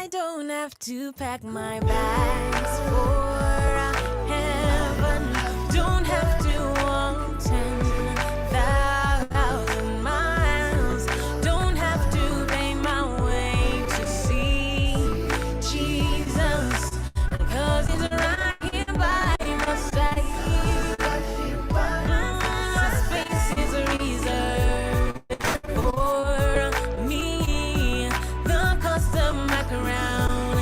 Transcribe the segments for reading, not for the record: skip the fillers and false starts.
I don't have to pack my bags for heaven. Don't have to walk 10,000 miles. Don't have to pay my way to see Jesus. 'Cause he's right here by my side. My space is reserved for me. The cost of my crown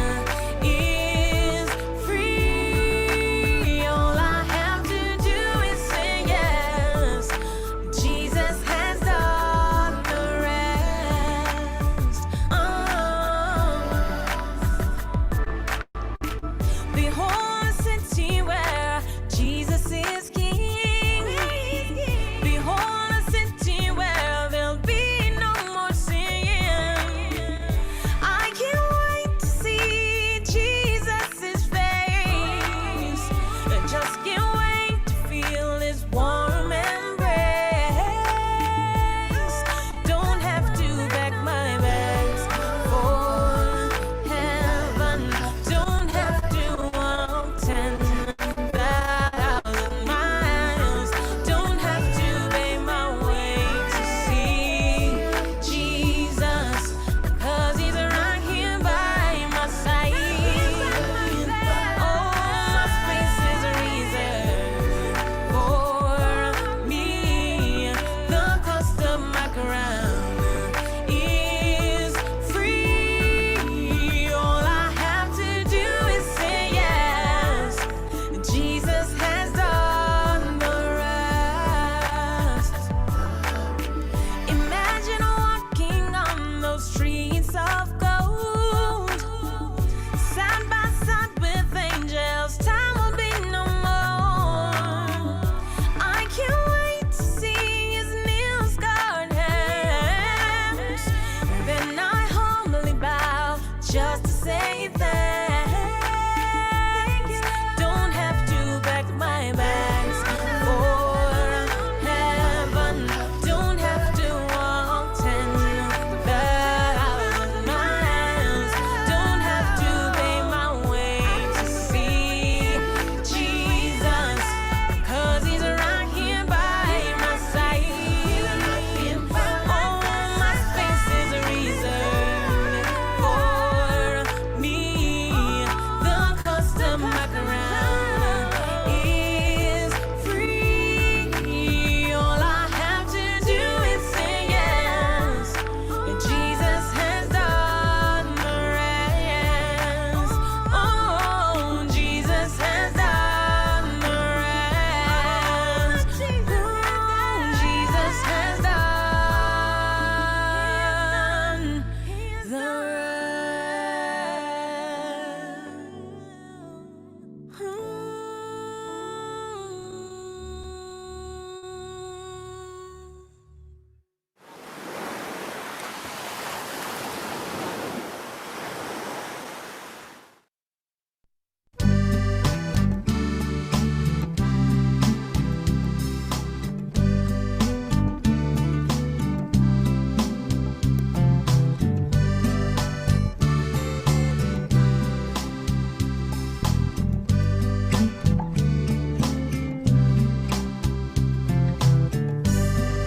is free. All I have to do is say yes. Jesus has done the rest. Oh. Behold the city where Jesus is king. Behold a city where there'll be no more sin. I can't wait to see Jesus' face. I just can't wait to feel his warm embrace. Don't have to pack my bags for heaven. Don't have to walk 10,000 miles. Don't have to pay my way to see Jesus. 'Cause he's right here by my side. Oh, my space is reserved for me. The cost of my crown is free. All I have to do is say yes. Jesus has done the rest. Imagine walking on those streets of gold, side by side with angels. Time will be no more. I can't wait to see his nail scarred hands. Then I humbly bow just to say thanks. Don't have to pack my bags for heaven. Don't have to walk 10,000 miles. Don't have to pay my way to see Jesus. 'Cause he's right here by my side. Oh, my space is reserved for me. The cost of my crown is free. All I have to do is say yes. And Jesus has done the rest. Oh, Jesus has done the rest. Oh, Jesus has done the rest.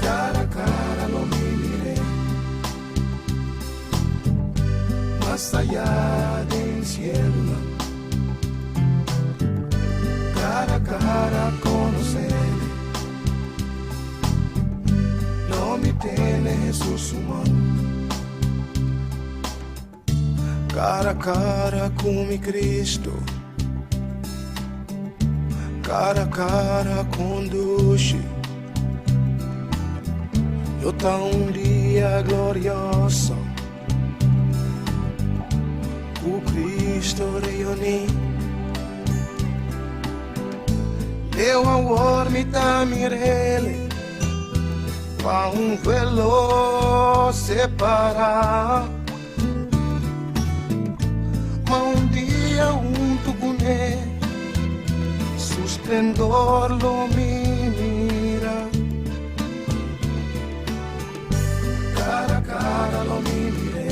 Cara a cara lo mi mir'é, mas ayá den cielo. Cara a cara conoce, lo mi tene Jesus su man. Cara a cara cu mi Cristo, cara a cara conduci. Lo ta un dia glorioso cu Cristo reuni. Leu awor mi ta mir'é, pa un velo separa. Ma un dia hunto cu ne, su splendor lo mi mira. Cara a cara lo mi mir'é.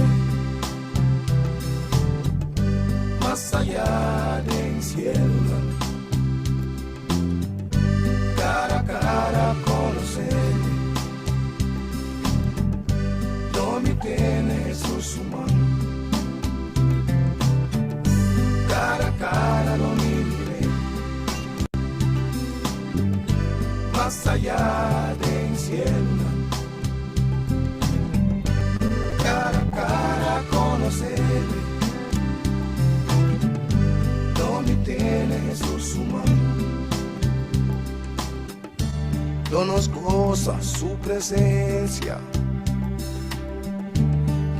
allá del cielo. Cara a cara conocer. Lo mi tiene Jesús su mano. Cara a cara lo miré. Más allá del cielo. Cara a cara conocer. Lo mi tiene Jesús su mano. Lo nos goza su presencia.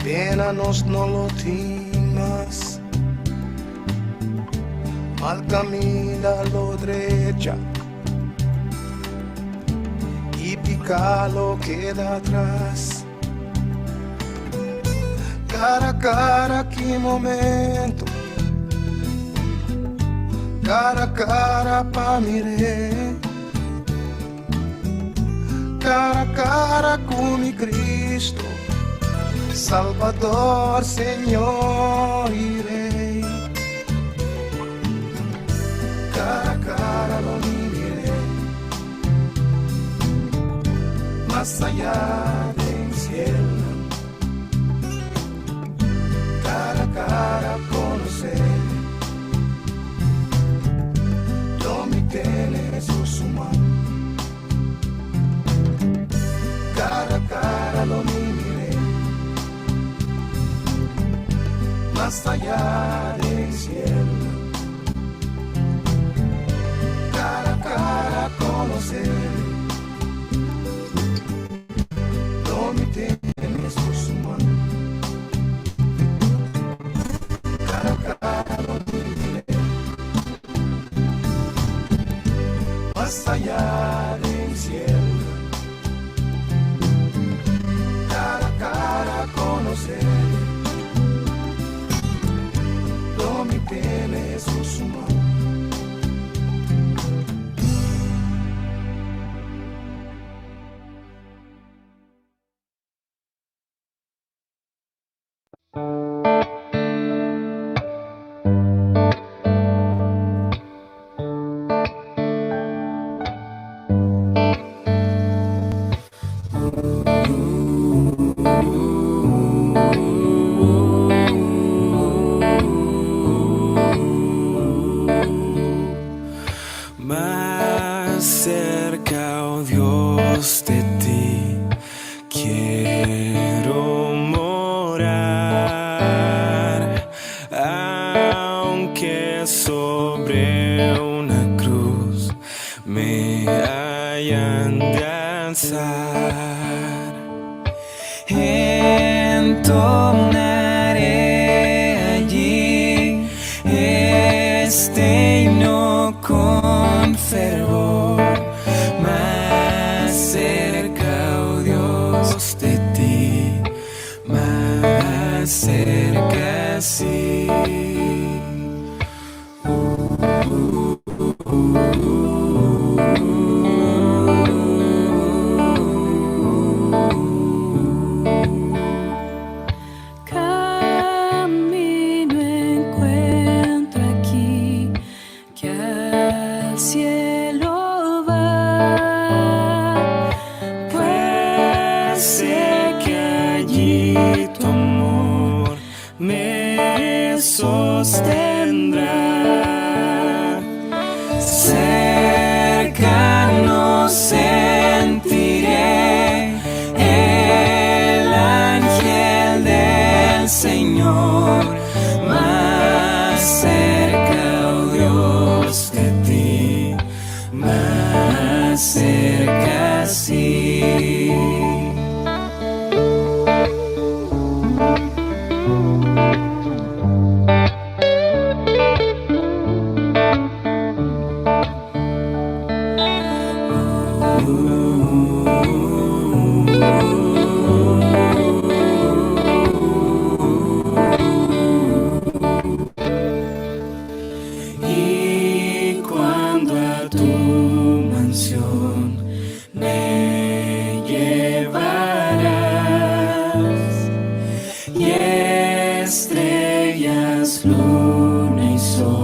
Pena nos no lo timas. Mal camina lo derecha y pica lo queda atrás. Cara a cara, que momento. Cara a cara pa miré. Cara a cara con mi Cristo, Salvador, Señor y Rey. Cara a cara lo miré, más allá del cielo. Cara a cara conocer, lo mi tiene Jesús su mano. Cara a cara lo miré, más allá del cielo. Cara a cara conocer, lo mi tiene Jesús su mano. Cara a cara lo miré, más allá del cielo. Cara a cara conocer, lo mi tiene Jesús su mano. Más cerca, oh Dios, de ti quiero morar, aunque sobre una cruz me hayan de alzar. Entonaré allí este himno con fervor. Más cerca, oh Dios, de ti, más cerca, sí. Camino encuentro aquí que al cielo va, pues sé que allí tu amor me sostendrá. Cercano sentiré el ángel del Señor, más cerca, oh Dios, de ti, más cerca, sí. Y cuando a tu mansión me llevarás, y estrellas, luna y sol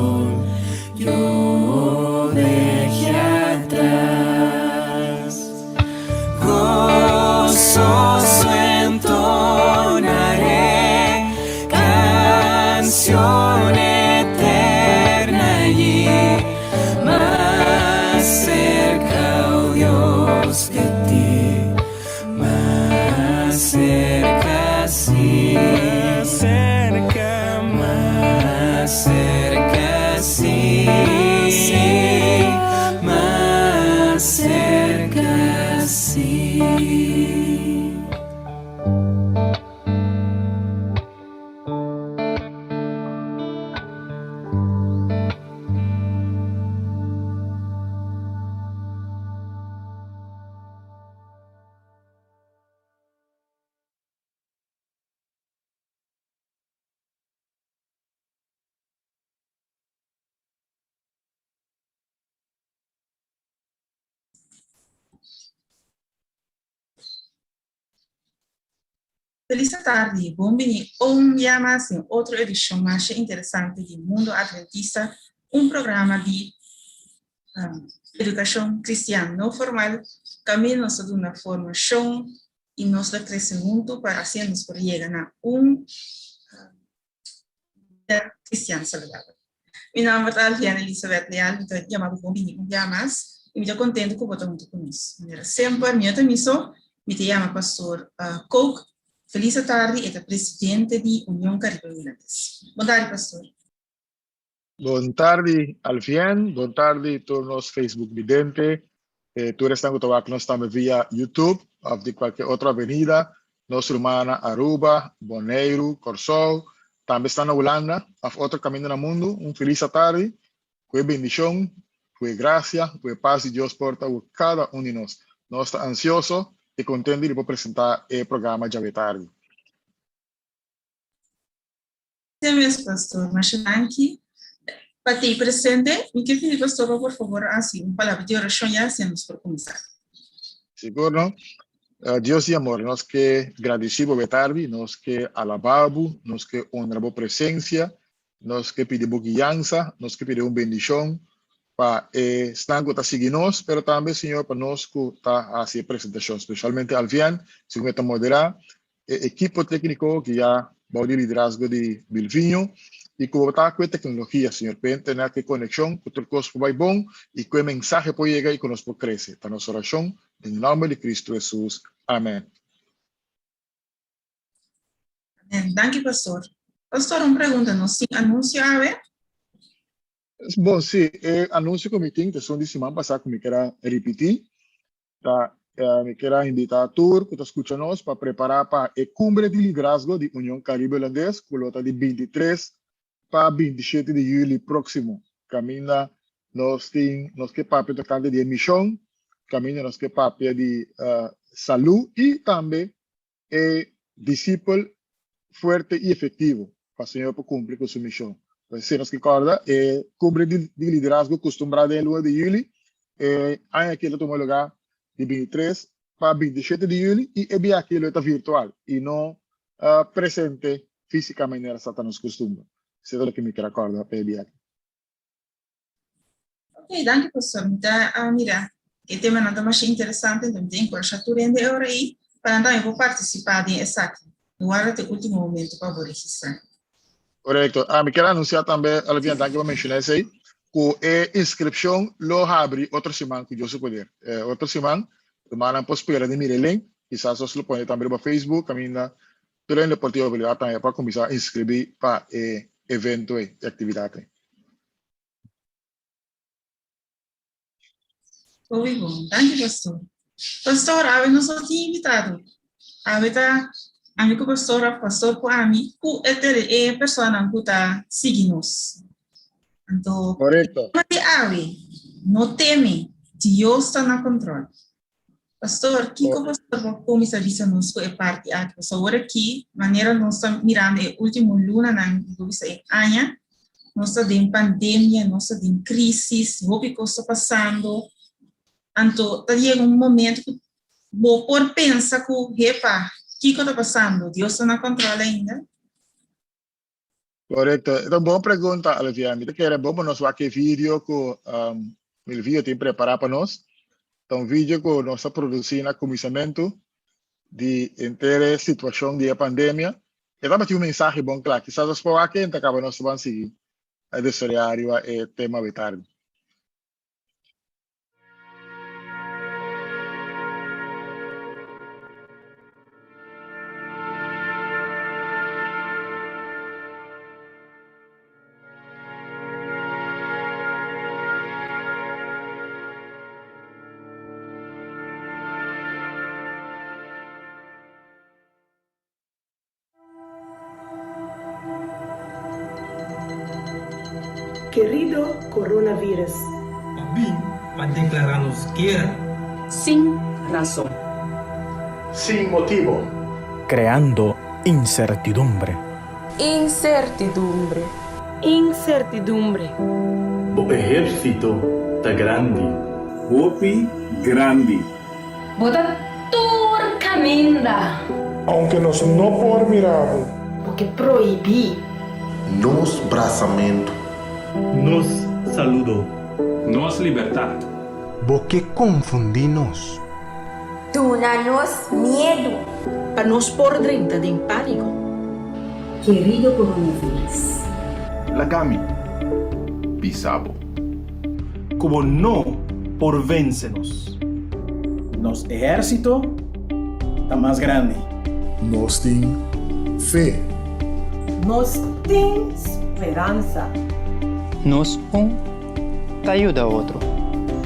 Felis atardi, bon bini un bia mas den otro edishon masha interesante di Mundo Adventista, un programa di edukashon kristian no formal kaminda nos ta duna formashon i nos ta krese huntu pa asina nos por yega na un bida kristian saludabel. Mi nomber ta Alviana Elizabeth Leal, mi ta yama bo bon bini un bia mas i mi ta kontentu ku bo ta huntu ku nos. Manera semper, mi no ta mi so, mi ta yama Pastor Kook. Felis atardi, e ta presidente di Union Caribe Hulandes. Bon tardi, Pastor. Bon tardi Alvien, bon tardi tur nos Facebook vidente, tur esnan ku ta wak nos tambe via YouTube òf di kualke otro avenida, nos rumannan na Aruba, Boneiru, Kòrsou, tambe esnan na Hulanda òf otro kaminda na mundu, un felis atardi, ku e bendishon, ku e grasia, ku e pas di Dios por ta ku kada un di nos. Nos ta ansioso i kontentu di por presentá e programa djawe tardi. Te mes pastor, masha danki pa tei presente. Mi ke pidi pastor pa por favor hasi un palabra di orashon ya asina nos por kuminsá. Sigur no. Dios di amor, nos ke gradisí bo be tardi, nos ke alabá bo, nos ke honra bo presensia, nos ke pidi bo guiansa, nos ke pidi un bendishon pa esnan ku ta sigui nos, pero tambe, Señor, pa nos ku ta hasi e presentashon, spesialmente Alvian, segun e ta moderá, E ekipo tékniko guiá bou di liderazgo di Bilvinho i ku bo ta ku e teknologia, señor Pen, tene ku e konekshon ku tur kos por bai bon i ku e mensahe por yega i ku nos por krese. Ta nos orashon den nòmber di Kristu Hesus. Amèn. Amèn. Danki pastor. Pastor un pregunta, nos tin anunsio awe? Bon, si, e anunsio ku mi tin ta esun di siman pasá ku mi kier a ripití. Ta mi kier a invitá tur ku ta skucha nos pa prepará pa e Kumbre di Liderazgo di Union Karibe Hulandes ku lo ta di 23 pa 27 di yüli próksimo. Kaminda nos tin nos ke papia tokante di e mishon, kaminda nos ke papia di salú i tambe e disipel fuerte i efektivo pa Señor por kumpli ku su mishon. Pues si nos ke kòrda, e kumbre di liderazgo kustumbrá den e luna di yüli, e aña aki lo tuma lugá di 23 pa 27 di yüli i e bia aki lo ta virtual i no presente físikamente manera sa ta nos kustumber. Esei ta loke mi kier a kòrda pa e bia aki. Ok, danki pastor. Mi ta a mira e temanan ta masha interesante, enton mi ta enkurashá tur hende e ora ei pa nan tambe por partisipá den esaki. No warda te último momento pa bo registrá. Korekto. Ah, mi kier anunsiá tambe, Alvina, danki pa menshoná esei, ku e inskripshon lo habri otro siman ku Dios su poder. Otro siman, rumannan por spera di mira e link, kisas nos lo pone tambe riba Facebook, kaminda tur hende por tin oportunidat tambe pa kuminsá inskribí pa e evento ei, e aktividat ei. Hopi bon. Danki pastor. Pastor, awe nos no tin invitado. Awe ta ami ku pastor of pastor ku ami ku e tele e personanan ku ta sigui nos. Anto, Korekto. tema di awe, no teme, Dios ta na control. Pastor, kiko pastor por kuminsá bisa nos ku e parti aki? Pasobra awor aki, manera nos ta mirando e último lunanan, mi por bisa e aña, nos ta den pandemia, nos ta den krísis, hopi kos ta pasando. Anto ta yega un momento ku bo por pensa ku, hepa, kiko ta pasando? Dios ta na kòntròl ainda? Korekto. E ta un bon pregunta, Alvia. Mi ta kere bon pa nos wak e video ku Milvio tin prepará pa nos. Ta un video ku nos a produsí na kuminsamentu di henter e situashon di e pandemia. E tabatin un mensahe bon kla. Kisas nos por wak e, ta kaba nos ta ban sigui a desaroyá riba e tema awe tardi. Kerido Coronavirus. A bin pa deklará nos guera. Sin rason. Sin motibo. Creando incertidumbre. Incertidumbre. Incertidumbre. Bo ehérsito ta grandi. Hopi grandi. Bo ta tur kaminda. Ounke nos no por mira bo. Bo ke prohibí. Nos brasamentu. Nos saludo. Nos libertat. Bo ke konfundí nos. Duna nos miedu. Pa nos por drenta den pániko. Kerido coronavirus. Laga mi bisa bo. Ku bo no por vense nos. Nos ehérsito ta mas grandi. Nos tin fe. Nos tin speransa. Nos un ta yuda otro.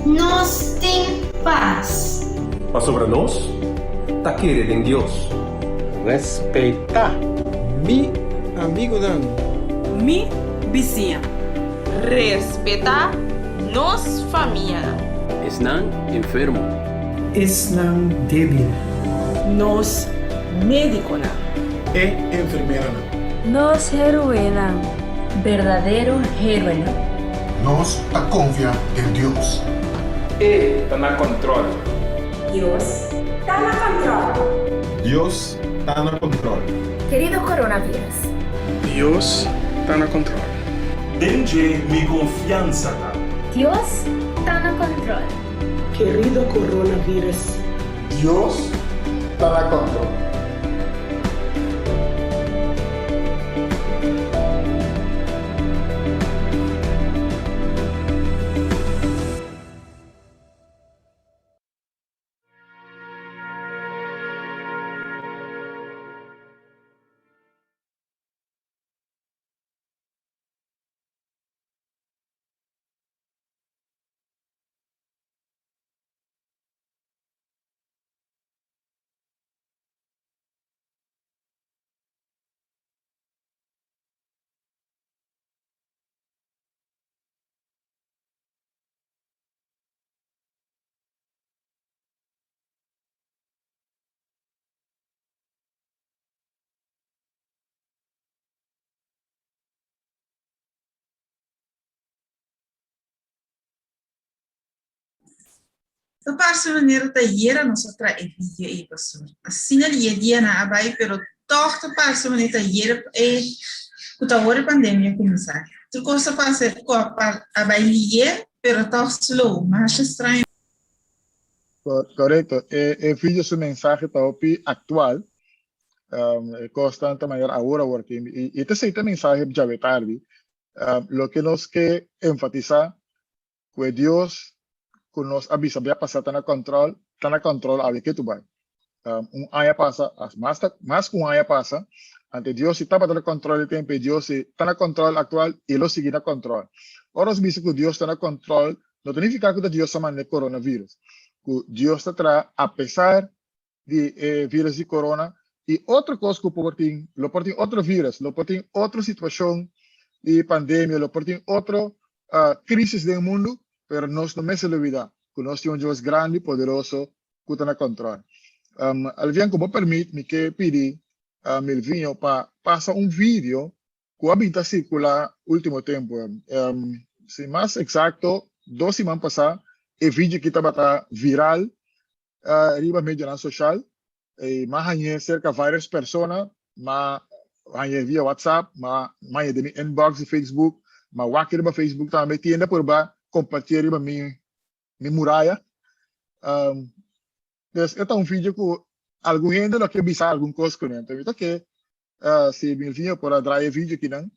Nos tin pas. Pasobra nos ta kere den Dios. Respetá. Mi amigunan. Mi bisiña. Respetá nos famianan. Esnan enfermo. Esnan débil. Nos médikonan. E enfermeranan. Nos héroenan. Berdadero héroenan. Nos ta konfia den Dios. E ta na kòntròl. Dios ta na kòntròl. Dios ta na kòntròl. Kerido coronavirus. Dios ta na kòntròl. Den dje mi konfiansa ta. Dios ta na kòntròl. Kerido coronavirus. Dios ta na kòntròl. Ta parse manera ta ayera nos a traha e video ei, pastor. Asina li e dianan a bai, pero tòg ta parse manera ta ayera e ku ta awor e pandemia a kuminsá. Tur kos ta parse ku a a bai liye, pero tòg slow. Masha straño. Korekto. E e video su mensahe ta hopi aktual. E kosnan ta manera awor awor tin. I ta esei ta mensahe djawe tardi. Loke nos ke enfatisá ku e Dios ku nos a bisa bia pasá ta na kòntròl, ta na kòntròl awe ke tu bai. Un aña pasa, mas ta mas ku un aña pasa, ante Dios si tabata na kòntròl e tempu, e Dios si ta na kòntròl aktual i lo sigui na kòntròl. Ora nos bisa ku Dios ta na kòntròl, no ta nifiká ku ta Dios ta manda e coronavirus, ku Dios ta traha apesar di e virus di corona y otro cos cu por tin, lo por tin otro virus, lo por tin otro situacion di pandemia, lo por tin otro crisis den mundo, pero nos no mester lubida cu nos tin un Dios grandi y poderoso cu ta na control. Alvian, cu bo permit, mi ke pidi Melvinho pa pasa un video cu a bin ta circula ultimo tempo. Si mas exacto, dos siman pasa e video aki tabata viral riba medionan social y m'a hañ'é cerca varios persona, m'a hañ'é via WhatsApp, m'a hañ'é den mi inbox di Facebook, m'a wak riba Facebook tambe, tin hende a purba compartié riba mi mi muraya. Dus e ta un video cu algun hende lo ke bisa algun cos cu ne. Enton mi ta ke si Milvinho por a draai e video kinan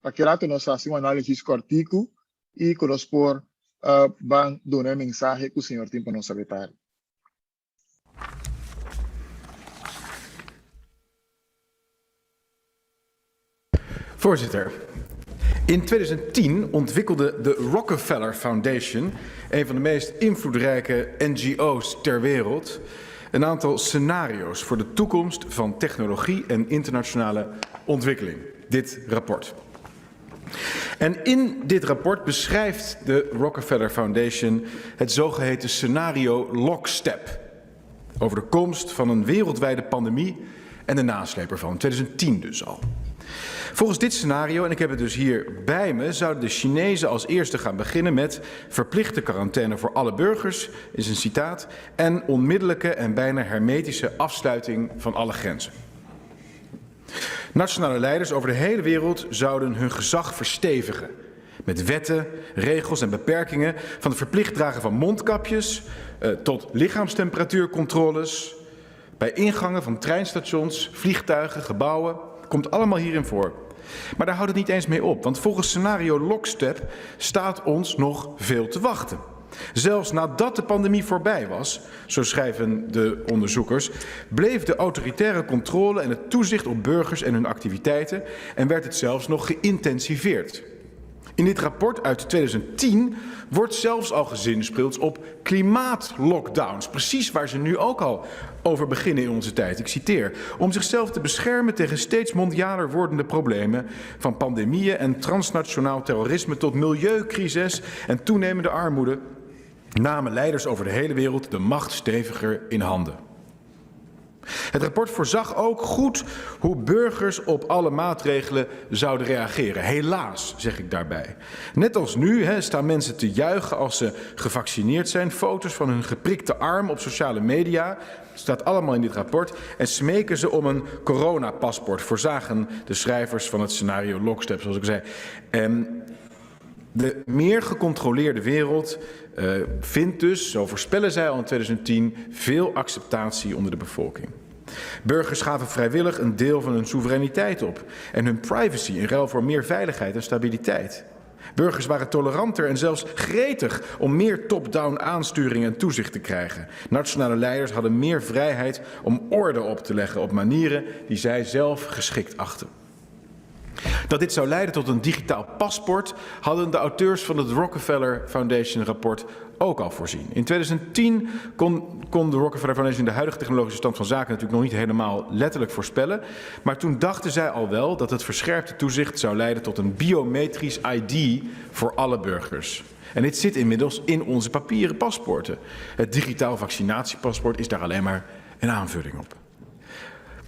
pa ki rato nos haci un analisis cortico y cu nos por ban duna e mensahe cu Señor tin pa nos awe tardi. Voorzitter, in 2010 ontwikkelde de Rockefeller Foundation, een van de meest invloedrijke NGO's ter wereld, een aantal scenario's voor de toekomst van technologie en internationale ontwikkeling. Dit rapport. En in dit rapport beschrijft de Rockefeller Foundation het zogeheten scenario Lockstep. Over de komst van een wereldwijde pandemie en de nasleep ervan. 2010 dus al. Volgens dit scenario, en ik heb het dus hier bij me, zouden de Chinezen als eerste gaan beginnen met verplichte quarantaine voor alle burgers, is een citaat, en onmiddellijke en bijna hermetische afsluiting van alle grenzen. Nationale leiders over de hele wereld zouden hun gezag verstevigen. Met wetten, regels en beperkingen van het verplicht dragen van mondkapjes eh, tot lichaamstemperatuurcontroles. Bij ingangen van treinstations, vliegtuigen, gebouwen. Komt allemaal hierin voor. Maar daar houdt het niet eens mee op, want volgens scenario Lockstep staat ons nog veel te wachten. Zelfs nadat de pandemie voorbij was, zo schrijven de onderzoekers, bleef de autoritaire controle en het toezicht op burgers en hun activiteiten en werd het zelfs nog geïntensiveerd. In dit rapport uit 2010 wordt zelfs al gezinspeeld op klimaatlockdowns. Precies waar ze nu ook al over beginnen in onze tijd. Ik citeer. Om zichzelf te beschermen tegen steeds mondialer wordende problemen. Van pandemieën en transnationaal terrorisme tot milieucrisis en toenemende armoede. Namen leiders over de hele wereld de macht steviger in handen. Het rapport voorzag ook goed hoe burgers op alle maatregelen zouden reageren. Helaas, zeg ik daarbij. Net als nu hè, staan mensen te juichen als ze gevaccineerd zijn. Foto's van hun geprikte arm op sociale media. Staat allemaal in dit rapport. En smeken ze om een coronapaspoort. Voorzagen de schrijvers van het scenario Lockstep, zoals ik zei. En de meer gecontroleerde wereld uh, vindt dus, zo voorspellen zij al in 2010, veel acceptatie onder de bevolking. Burgers gaven vrijwillig een deel van hun soevereiniteit op en hun privacy in ruil voor meer veiligheid en stabiliteit. Burgers waren toleranter en zelfs gretig om meer top-down aansturing en toezicht te krijgen. Nationale leiders hadden meer vrijheid om orde op te leggen op manieren die zij zelf geschikt achten. Dat dit zou leiden tot een digitaal paspoort hadden de auteurs van het Rockefeller Foundation rapport ook al voorzien. In 2010 kon, kon de Rockefeller Foundation de huidige technologische stand van zaken natuurlijk nog niet helemaal letterlijk voorspellen. Maar toen dachten zij al wel dat het verscherpte toezicht zou leiden tot een biometrisch ID voor alle burgers. En dit zit inmiddels in onze papieren paspoorten. Het digitaal vaccinatiepaspoort is daar alleen maar een aanvulling op.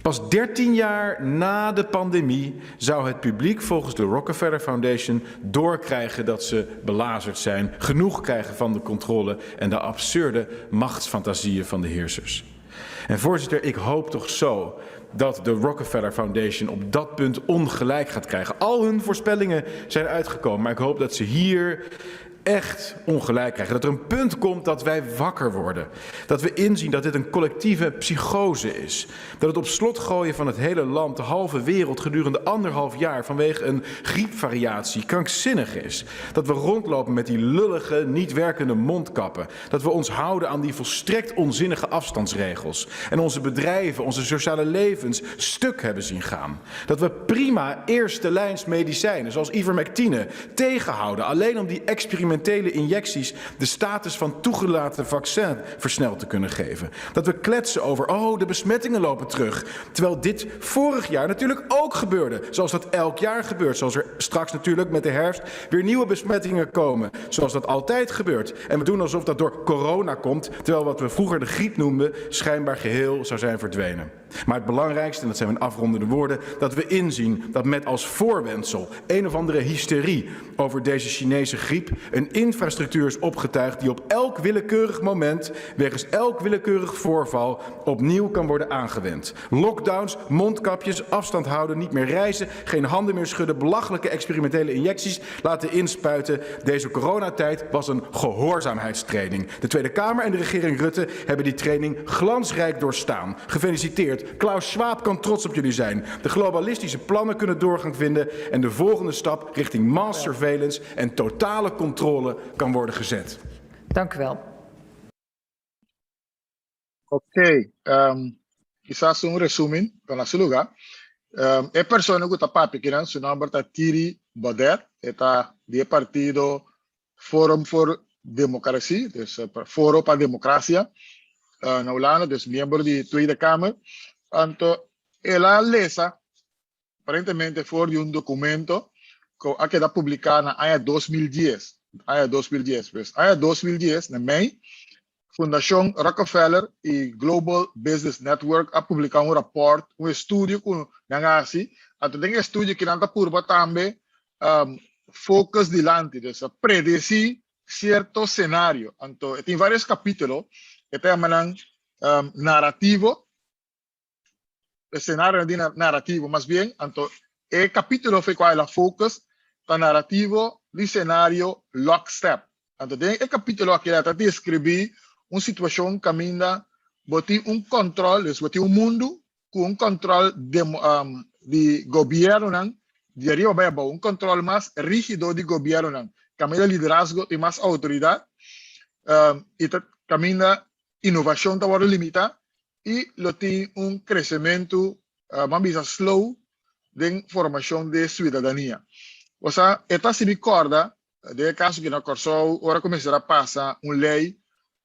Pas 13 jaar na de pandemie zou het publiek volgens de Rockefeller Foundation doorkrijgen dat ze belazerd zijn, genoeg krijgen van de controle en de absurde machtsfantasieën van de heersers. En voorzitter, ik hoop toch zo dat de Rockefeller Foundation op dat punt ongelijk gaat krijgen. Al hun voorspellingen zijn uitgekomen, maar ik hoop dat ze hier echt ongelijk krijgen. Dat er een punt komt dat wij wakker worden. Dat we inzien dat dit een collectieve psychose is. Dat het op slot gooien van het hele land, de halve wereld gedurende anderhalf jaar vanwege een griepvariatie krankzinnig is. Dat we rondlopen met die lullige, niet werkende mondkappen. Dat we ons houden aan die volstrekt onzinnige afstandsregels. En onze bedrijven, onze sociale levens stuk hebben zien gaan. Dat we prima eerste lijns medicijnen, zoals ivermectine, tegenhouden. Alleen om die experimentele injecties de status van toegelaten vaccin versneld te kunnen geven. Dat we kletsen over, oh, de besmettingen lopen terug. Terwijl dit vorig jaar natuurlijk ook gebeurde. Zoals dat elk jaar gebeurt. Zoals er straks natuurlijk met de herfst weer nieuwe besmettingen komen. Zoals dat altijd gebeurt. En we doen alsof dat door corona komt. Terwijl wat we vroeger de griep noemden schijnbaar geheel zou zijn verdwenen. Maar het belangrijkste, en dat zijn mijn afrondende woorden, dat we inzien dat met als voorwendsel een of andere hysterie over deze Chinese griep een infrastructuur is opgetuigd die op elk willekeurig moment, wegens elk willekeurig voorval, opnieuw kan worden aangewend. Lockdowns, mondkapjes, afstand houden, niet meer reizen, geen handen meer schudden, belachelijke experimentele injecties laten inspuiten. Deze coronatijd was een gehoorzaamheidstraining. De Tweede Kamer en de regering Rutte hebben die training glansrijk doorstaan. Gefeliciteerd. Klaus Schwab kan trots op jullie zijn. De globalistische plannen kunnen doorgang vinden en de volgende stap richting mass surveillance en totale controle kan worden gezet. Dank u wel. Oké, okay, um, kisas un resumen pa na su lugá. Um, e persona ku ta papia akinan, su nòmber ta Thierry Baudet, e ta di e partido Forum voor Democratie, dus Foro pa Demokrasia, uh, na Hulanda, dus miembro di Tweede Kamer. Anto, el a lesa aparentemente for di un documento ku a keda publiká na aña 2010. Aña 2010. Pues aña 2010, na mei, Fundashon Rockefeller i Global Business Network a publiká un rapòrt, un estudio ku nan a hasi. Anto den e estudio ki nan ta purba tambe um, focus dilanti, dus a predesí sierto senario. Anto e tin vários kapítulo, e ta yama nan um, narativo. Scenario di narativo, mas bien, anto e capítulo fe cual la focus ta narativo di scenario lockstep. Anto den e capítulo aki ta describi un situacion caminda bo tin un control, dus bo tin un mundo cu un control di gobiernonan di ariba bay abou, un control mas rigido di gobiernonan, caminda liderazgo tin mas autoridad y ta caminda innovacion ta wordo limita y lo tin un crecemento, ban bisa slow, den formacion di ciudadania. Osea, e ta sibi corda den e caso aki na Corsou ora cu mester a pasa un ley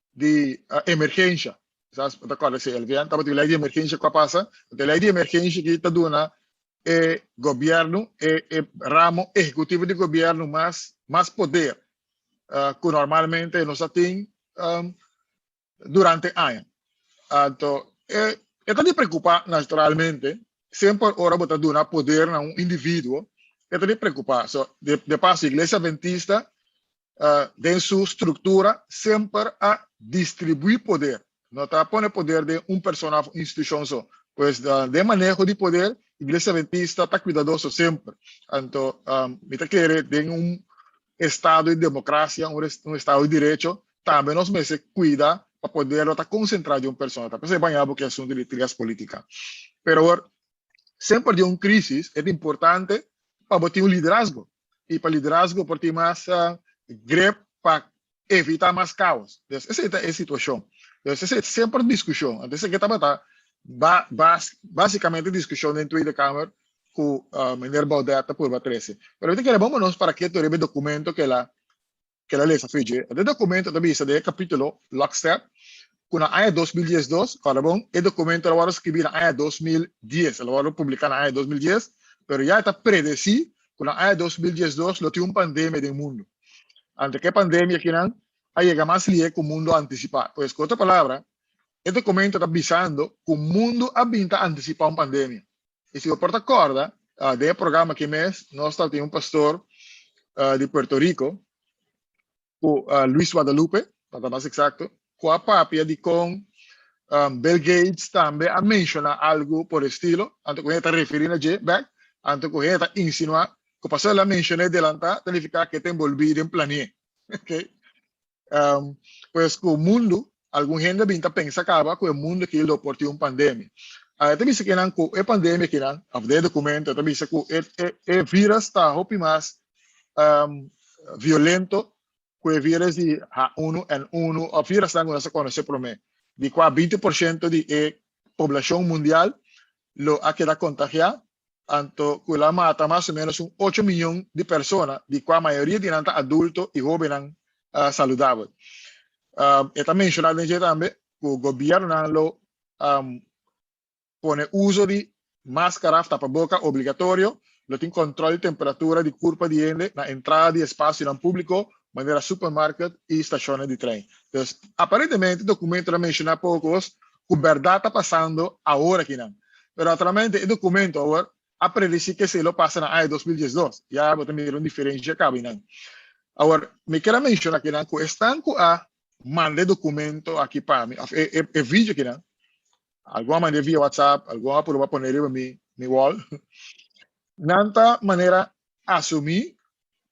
di emergencia. Kisas bo ta corda si LVN tabatin un ley di emergencia cu a pasa. E ley di emergencia aki ta duna e gobierno, e ramo ehecutivo di gobierno mas mas poder cu normalmente nos a tin durante aña. Anto e e ta di preocupa naturalmente, semper ora bo ta duna poder na un individuo, e ta di preocupa. So, de, de paso, Iglesia Adventista den su structura semper a distribui poder. No ta pone poder den un persona of institucion so. Pues den maneho di poder, Iglesia Adventista ta cuidadoso semper. Anto, mi ta kere den un estado di democracia, un estado di derecho, Tambe nos mester cuida pa poder no ta concentra di un persona. Ta p'esei baña bo cu e asunto di trias politica. Pero awor, semper di un crisis e ta importante pa bo tin un liderazgo. Y pa liderazgo por tin mas grip pa evita mas caos. Entonces, esei ta e situacion. Entonces, esei ta semper discusion. Anto esei ke tabata basicamente discusion den Tweede Kamer cu meneer Baudet ta purba trece. Pero mi ta kere bon pa nos para keto riba e documento cu el a ke la lesa fiji. E documento ta bisa den e capítulo Lockstep ku na aña 2012, kòrda bon, e documento a wòrdu skibí na aña 2010, el a wòrdu publiká na aña 2010, pero ya e ta predesí ku na aña 2012 lo tin un pandemia den mundu. Anto ku e pandemia akinan a yega mas lihé ku mundu a antisipá. Pues ku otro palabra, e documento ta bisando ku mundu a bin ta antisipá un pandemia. I si bo por ta kòrda, den e programa aki mes nos tabatin un pastor di Puerto Rico, ku Luis Guadalupe, pa ta mas eksakto, ku a papia di kon Bill Gates tambe a menshoná algu por estilo, anto ku hende ta referí na dje bèk, anto ku hende ta insinuá ku pasobra el a menshon'é delantá ta nifiká ku e ta enbolbí den planié. Okay. Pues ku mundu, algun hende bin ta pensa kaba ku e mundu aki lo por tin un pandemia. E ta bisa kinan ku e pandemia kinan, of den e dokumento e ta bisa ku e e virus ta hopi mas violento ku e virus di H1N1 of virusnan ku nos a konosé promé, di kua 20% di e poblashon mundial lo a keda kontagiá Anto cu el a mata mas o menos un ocho miyon di persona, di cua mayoria di nan ta adulto y hobennan saludabel. E ta menciona den dje tambe cu gobiernonan lo pone uso di mascara of tapaboca obligatorio, lo tin control di temperatura di curpa di hende na entrada di espacionan publico manera supermarket y stacionnan di trein. Dus aparentemente documento ta menciona poco cos cu berdad ta pasando awor akinan. Pero naturalmente e documento awor a predeci cu esey lo pasa na aña 2012. Ya bo ta mira un diferencia caba eynan. Awor, mi kier a menciona akinan cu esnan cu a manda e documento aki pa mi, of e e video akinan, algun a manda via WhatsApp, algun a purba pone riba mi mi wall, nan ta manera asumi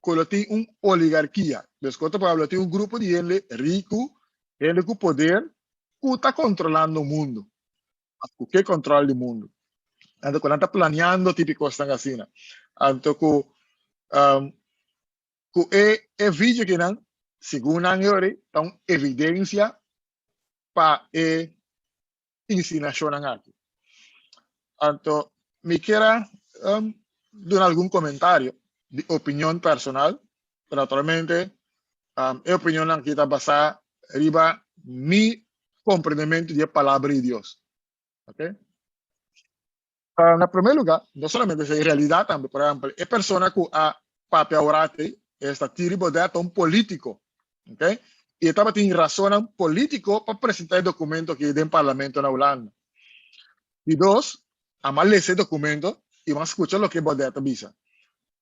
cu lo tin un oligarkia. Dus cu otro palabra, lo tin un grupo di hende ricu, hende cu poder, cu ta controlando mundo. Ku ke kontrol di mundu. Anto ku nan ta planeando tipi kosnan asina. Anto ku um, ku e e video kinan, segun nan yori, ta un evidensia pa e insinuashonnan aki. Anto mi kier a um, duna algun komentario di opinion personal, pero naturalmente um, e opinionnan aki ta basá riba mi komprendementu di e Palabra di Dios. Ok? Na promé lugá, no solamente esei, realidat tambe. Por ehèmpel, e persona ku a papia awor esta Thierry Baudet, ta un polítiko. Ok? I e tabatin rasonnan polítiko pa presentá e dokumento aki den parlamento na Hulanda. Di dos, a lesa e dokumento i a skucha loke Baudet a bisa.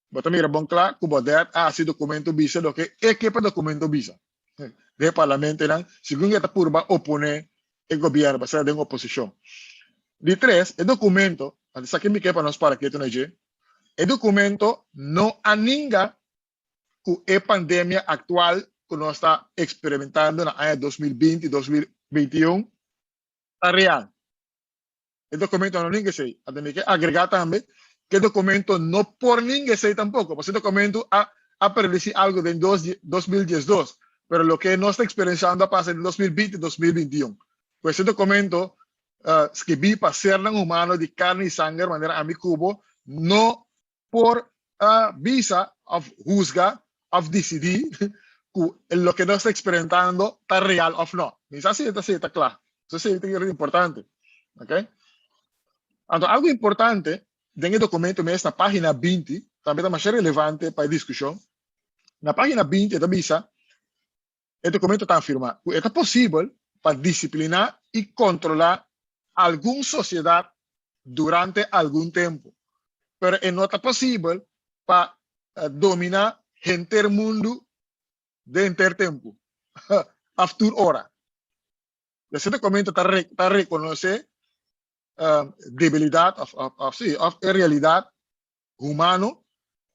Bo ta mira bon kla ku Baudet a hasi dokumento bisa loke e ke pa dokumento bisa den e parlamentonan, segun e ta purba oponé e gobièrnu, pasobra den oposishon. Di tres, e dokumento, esaki mi ke pa nos para ketu na dje, e dokumento no a ninga ku e pandemia aktual ku nos ta eksperimentando na aña 2020, 2021 ta real. E dokumento no ninga esei. Anto mi ke agregá tambe ku e dokumento no por ninga esei tampoko, pasobra e dokumento a a predesí algu den dos 2012, pero loke nos ta eksperensiando a pasa den 2020, 2021. Pues e dokumento skibí pa sernan humano di karni i sanger manera ami ku bo no por bisa òf husga òf disidí ku loke nos ta eksperimentando ta real òf no. Mi sa si e ta si e ta kla. Esei ta importante. Ok. Anto algu importante den e dokumento mes na página 20 tambe ta masha relevante pa e diskushon. Na página 20 e ta bisa e dokumento ta afirmá ku e ta posibel pa disipliná i kontrolá algun sosiedat durante algun tempu, pero e no ta posibel pa dominá henter mundu den henter tempu òf tur ora. Ese dokumento ta ta rekonosé debilidat òf sí òf e realidat humano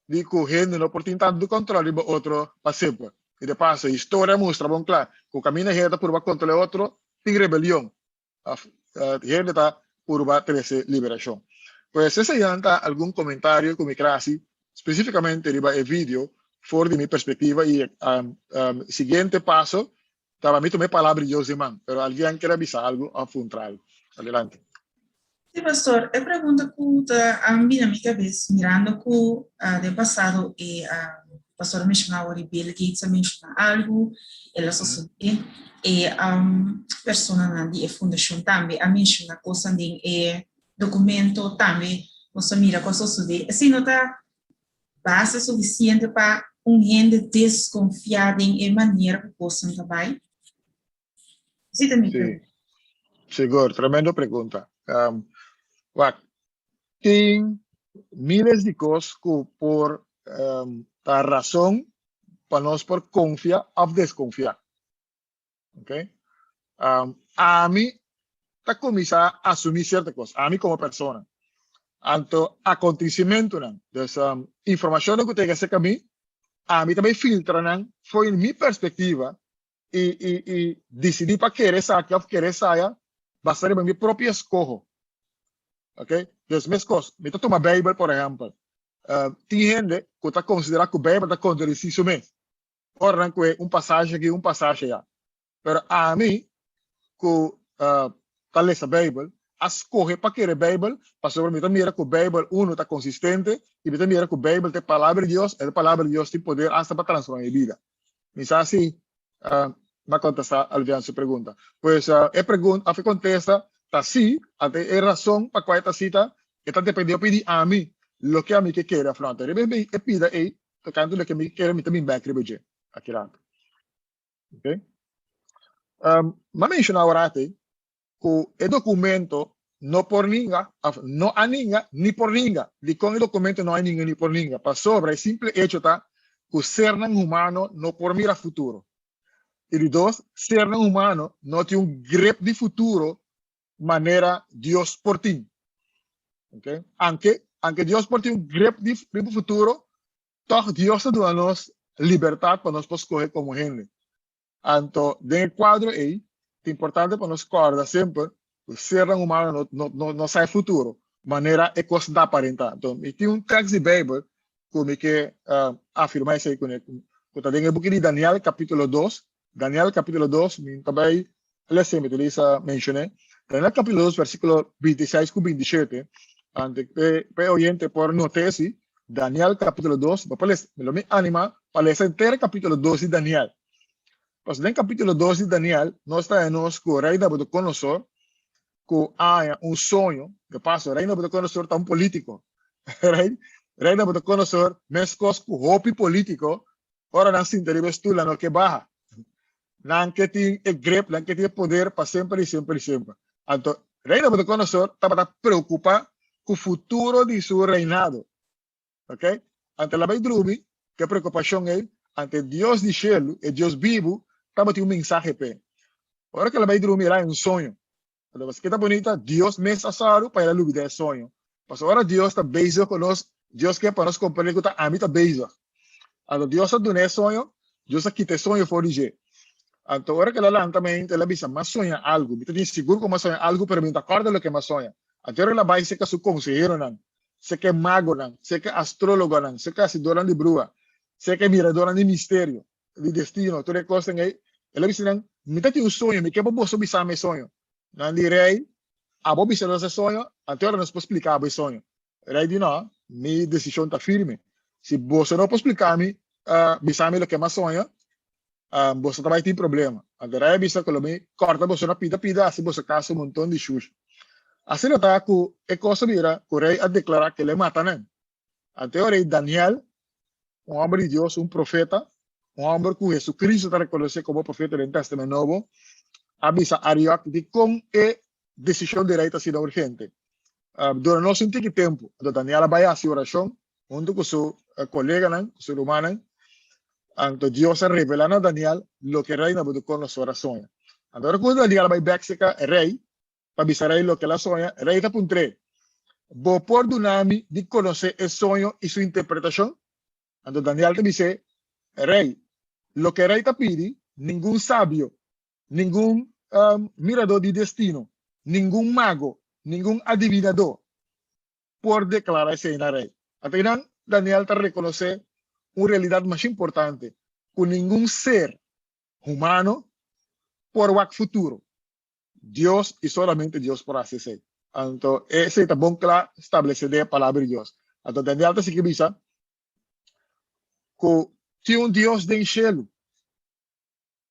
di ku hende no por tin tantu kòntròl riba otro pa semper. I de paso, historia a mustra bon kla ku kaminda hende ta purba kontrolá otro, tin rebelion òf hende ta purba trese liberashon. Pues eseinan ta algun komentario ku mi kere hasi spesífikamente riba e video for di mi perspektiva i e siguiente paso ta pa mi tuma e palabra di Dios den man. Pero algien kere bisa algu òf puntra algu? Adelante. Sí, pastor, e pregunta ku ta bini na mi kabes mirando ku den pasado e pastor a menshoná ora Bill Gates a menshoná algu, el a sosodé, e personanan di e fundashon tambe a menshoná kosnan den e dokumento tambe nos a mira ku a sosodé. Esei no ta base sufisiente pa un hende deskonfiá den e manera ku kosnan ta bai? Esei ta mi pregunta. Sigur, tremendo pregunta. Um, wak, tin miles di kos ku por um, ta rason pa nos por konfia òf deskonfia. Ok? Um, ami ta kuminsá asumí sierto kos, ami komo persona. Anto akontesimentunan, dus um, informashonnan ku ta yega serka mi, ami ta bai filtra nan for di mi perspektiva i i i disidí pa kere esaki òf kere esaya basa riba mi propio eskoho. Ok, dus meskos mi ta tuma Beibel por ehèmpel. Tin hende ku ta konsiderá ku Beibel ta kontradisí su mes ora nan kohe un pasashi aki un pasashi aya. Pero ami ku ta lesa Beibel a skohe pa kere Beibel pasobra mi ta mira ku Beibel unu ta konsistente i mi ta mira ku Beibel ta e Palabra di Dios, e Palabra di Dios tin poder asta pa transformá mi bida. Mi sa si m'a kontestá Alvian su pregunta. Pues e pregunta òf e kontesta ta sí, anto e rason pa kua e ta sí ta e ta dependé hopi di ami, loke ami ke kere òf no. Anto riba e pida ei tokante loke mi ke kere mi ta bin bèk riba dje akiratu. Oke. M'a menshoná awor ei ku e dokumento no por ninga òf no a ninga ni por ninga. Dikon e dokumento no a ninga ni por ninga? Pasobra e simple echo ta ku sernan humano no por mira futuro. I di dos, sernan humano no tin un grip di futuro manera Dios por tin. Okay? Anke, anke Dios por tin un grip di riba futuro, tòg Dios ta duna nos libertat pa nos por skohe komo hende. Anto, den e kuadro ei, ta importante pa nos kòrda semper ku sernan humano no, no, no, no sa e futuro, manera e kos ta aparentá. Anto, mi tin un tèks di Beibel ku mi ke uh, afirmá esei kuné, ku ta den e buki di Daniel kapítulo 2. Daniel kapítulo 2, mi ta bai lesa, mi ta lesa menshoné. Daniel kapítulo 2, versíkulo 26 ku 27. Anto, pe, pe oyente por not'é si, Daniel kapítulo 2, bo por lesa, mi lo mi animá pa lesa henter kapítulo 2 di Daniel. Pasobra den kapítulo 2 di Daniel, nos ta haña nos ku Rei Nabucodonosor ku a haña un soño. De paso, Rei Nabucodonosor ta un polítiko. Rei, Rei Nabucodonosor, meskos ku hopi polítiko, ora nan sinta riba e stul, nan no ke baha. Nan ke tin e grip, nan ke tin e poder pa semper i semper i semper. Anto, Rei Nabucodonosor tabata preokupá ku futuro di su reinado. Ok? Anto el a bai drumi ku e preokupashon ei, anto e Dios di shelu, e Dios bibu, tabatin un mensahe p'e. Ora ku el a bai drumi, el a haña un soño. Anto paske ta bunita, Dios mes a sòru pa el a lubidá e soño. Pasobra ora Dios ta bezig ku nos, Dios ke pa nos komprendé ku ta ami ta bezig. Anto Dios a duna e soño, Dios a kita e soño for di dje. Anto ora ku el a lanta mainta, el a bisa, M'a soña algu. Mi ta tin sigur ku m'a soña algu, pero mi no ta kòrda loke m'a soña. Anto ora el a bai serka su konseheronan, serka e magonan, serka e astrólogonan, serka e hasidornan di bruha, serka e miradornan di misterio, di destino, tur e kosnan ei, el a bisa nan, Mi ta tin un soño, mi ke pa boso bisa mi e soño. Nan di, Rei, abo bisa nos e soño, anto ora nos por splika abo e soño. Rei di, No, mi desishon ta firme. Si boso no por splika mi, bisa mi loke mi a soña, boso ta bai tin problema. Anto rei a bisa ku lo mi kòrta boso na pida pida, hasi boso kas un monton di shushi. Asina ta ku e kos a bira ku rei a deklará ku el e mata nan. Anto e ora ei Daniel, un hòmber di Dios, un profeta, un hòmber ku Hesukristu ta rekonosé komo profeta den Tèstamènt Nobo, a bisa Ariok dikon e desishon di rei ta asina urgente. Dura nos un tiki tempu. Anto Daniel a bai hasi orashon huntu ku su koleganan, ku su rumannan. Anto Dios a revelá na Daniel loke rei Nabukodonosor a soña. Anto ora ku Daniel a bai bèk serka rei, pa bisa rei loke el a soña, rei ta puntr'é, Bo por duna mi di konosé e soño i su interpretashon? Anto Daniel ta bis'é, Rei, loke rei ta pidi, ningun sabio, ningun miradó di destino, ningun mago, ningun adivinadó por deklará esei na rei. Anto einan Daniel ta rekonosé un realidat masha importante, ku ningun ser humano por wak futuro. Dios i solamente Dios por hasi esei. Anto esei ta bon kla stablesé den e Palabra di Dios. Anto Daniel ta sigui bisa ku tin un Dios den shelu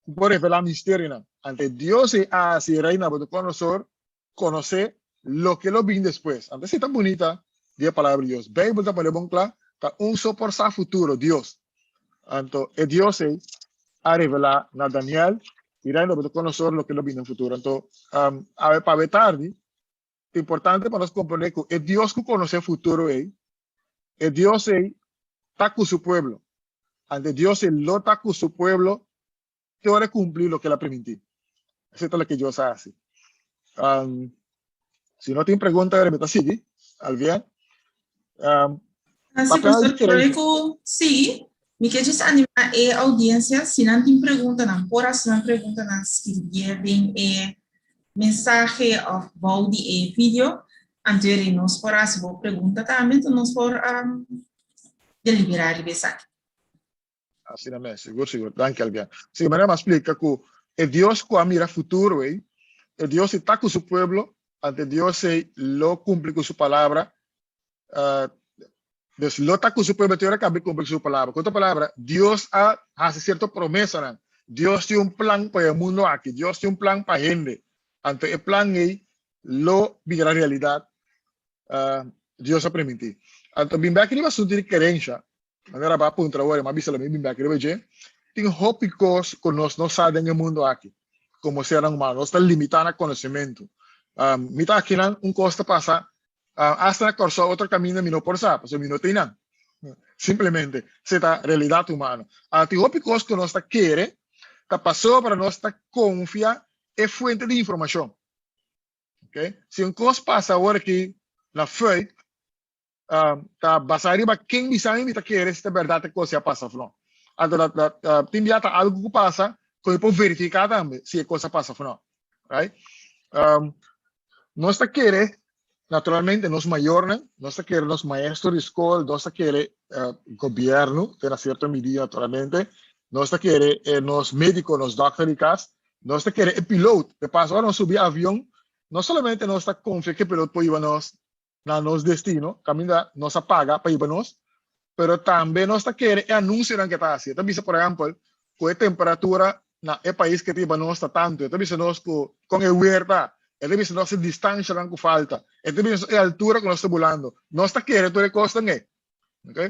ku por revelá misterionan. Anto e Dios ei a hasi Rei Nabucodonosor konosé loke lo bin despues. Anto esei ta bunita di e Palabra di Dios. Beibel ta pone bon kla, ta un so por sa futuro, Dios. Anto e Dios ei a revelá na Daniel i Rei Nabucodonosor loke lo bin den futuro. Anto, awe pa awe tardi, ta importante pa nos komprendé ku e Dios ku konosé futuro ei, e Dios ei ta ku su pueblo. Anto e Dios ei lo ta ku su pueblo te ora e kumpli loke el a primintí. Esei ta loke Dios a hasi. Si no tin pregunta, mi ta sigui. Alvia. Sí, pastor, promé ku sigui, mi ke djis animá e oudiensia, si nan tin preguntanan, por hasi nan preguntanan skirbié den e mensahe òf bou di e video, anto eri nos por hasi bo pregunta tambe, anto nos por deliberá riba esaki. Asina mes, sigur, sigur. Danki, Albian. Sí, manera mi a splika ku e Dios ku a mira futuro ei, e Dios ei ta ku su pueblo, anto e Dios ei lo kumpli ku su palabra. Uh, dus lo ta ku su pueblo te ora ku a kumpli ku su palabra. Ku otro palabra, Dios a hasi sierto promesanan. Dios tin un plan pa e mundo aki. Dios tin un plan pa hende. Anto e plan ei lo bira realidat. Uh, Dios a primintí. Anto bin bek riba asuntu di kerensha. Manera bo a puntra awor, mi a bisa lo mi bin bek riba dje, tin hopi kos ku nos no sa den e mundu aki komo sernan humano. Nos ta limitá na konosementu. Mi ta akinan, un kos ta pasa, asta na Kòrsou otro kaminda mi no por sa, pasobra mi no ta einan. Simplemente, esei ta realidat humano. Tin hopi kos ku nos ta kere ta pasobra nos ta konfia e fuente di informashon. Okay? Si un kos pasa awor aki na Fuik, ta basá riba ken bisa mi, mi ta kere si ta bèrdat e kos a pasa òf no. Anto dat dat tin bia ta algu ku pasa ku mi por verifiká tambe si e kos a pasa òf no. Right? Nos ta kere naturalmente nos mayornan, nos ta kere nos maestro di skol, nos ta kere gobièrnu te na sierto midida naturalmente, nos ta kere nos médiko, nos dòkter di kas, nos ta kere e pilot. De paso ora nos subi avion, no solamente nos ta konfia ku e pilot por hiba nos na nos destino, kaminda nos a paga pa hiba nos, pero tambe nos ta kere e anunsionan ke ta hasi. E ta bisa, por ehèmpel, ku e temperatura na e pais ke ta hiba nos ta tantu. E ta bisa nos ku kon e weer ta. E ta bisa nos e distanshanan ku falta. E ta bisa nos e altura ku nos ta bulando. Nos ta kere tur e kosnan ei. Okay?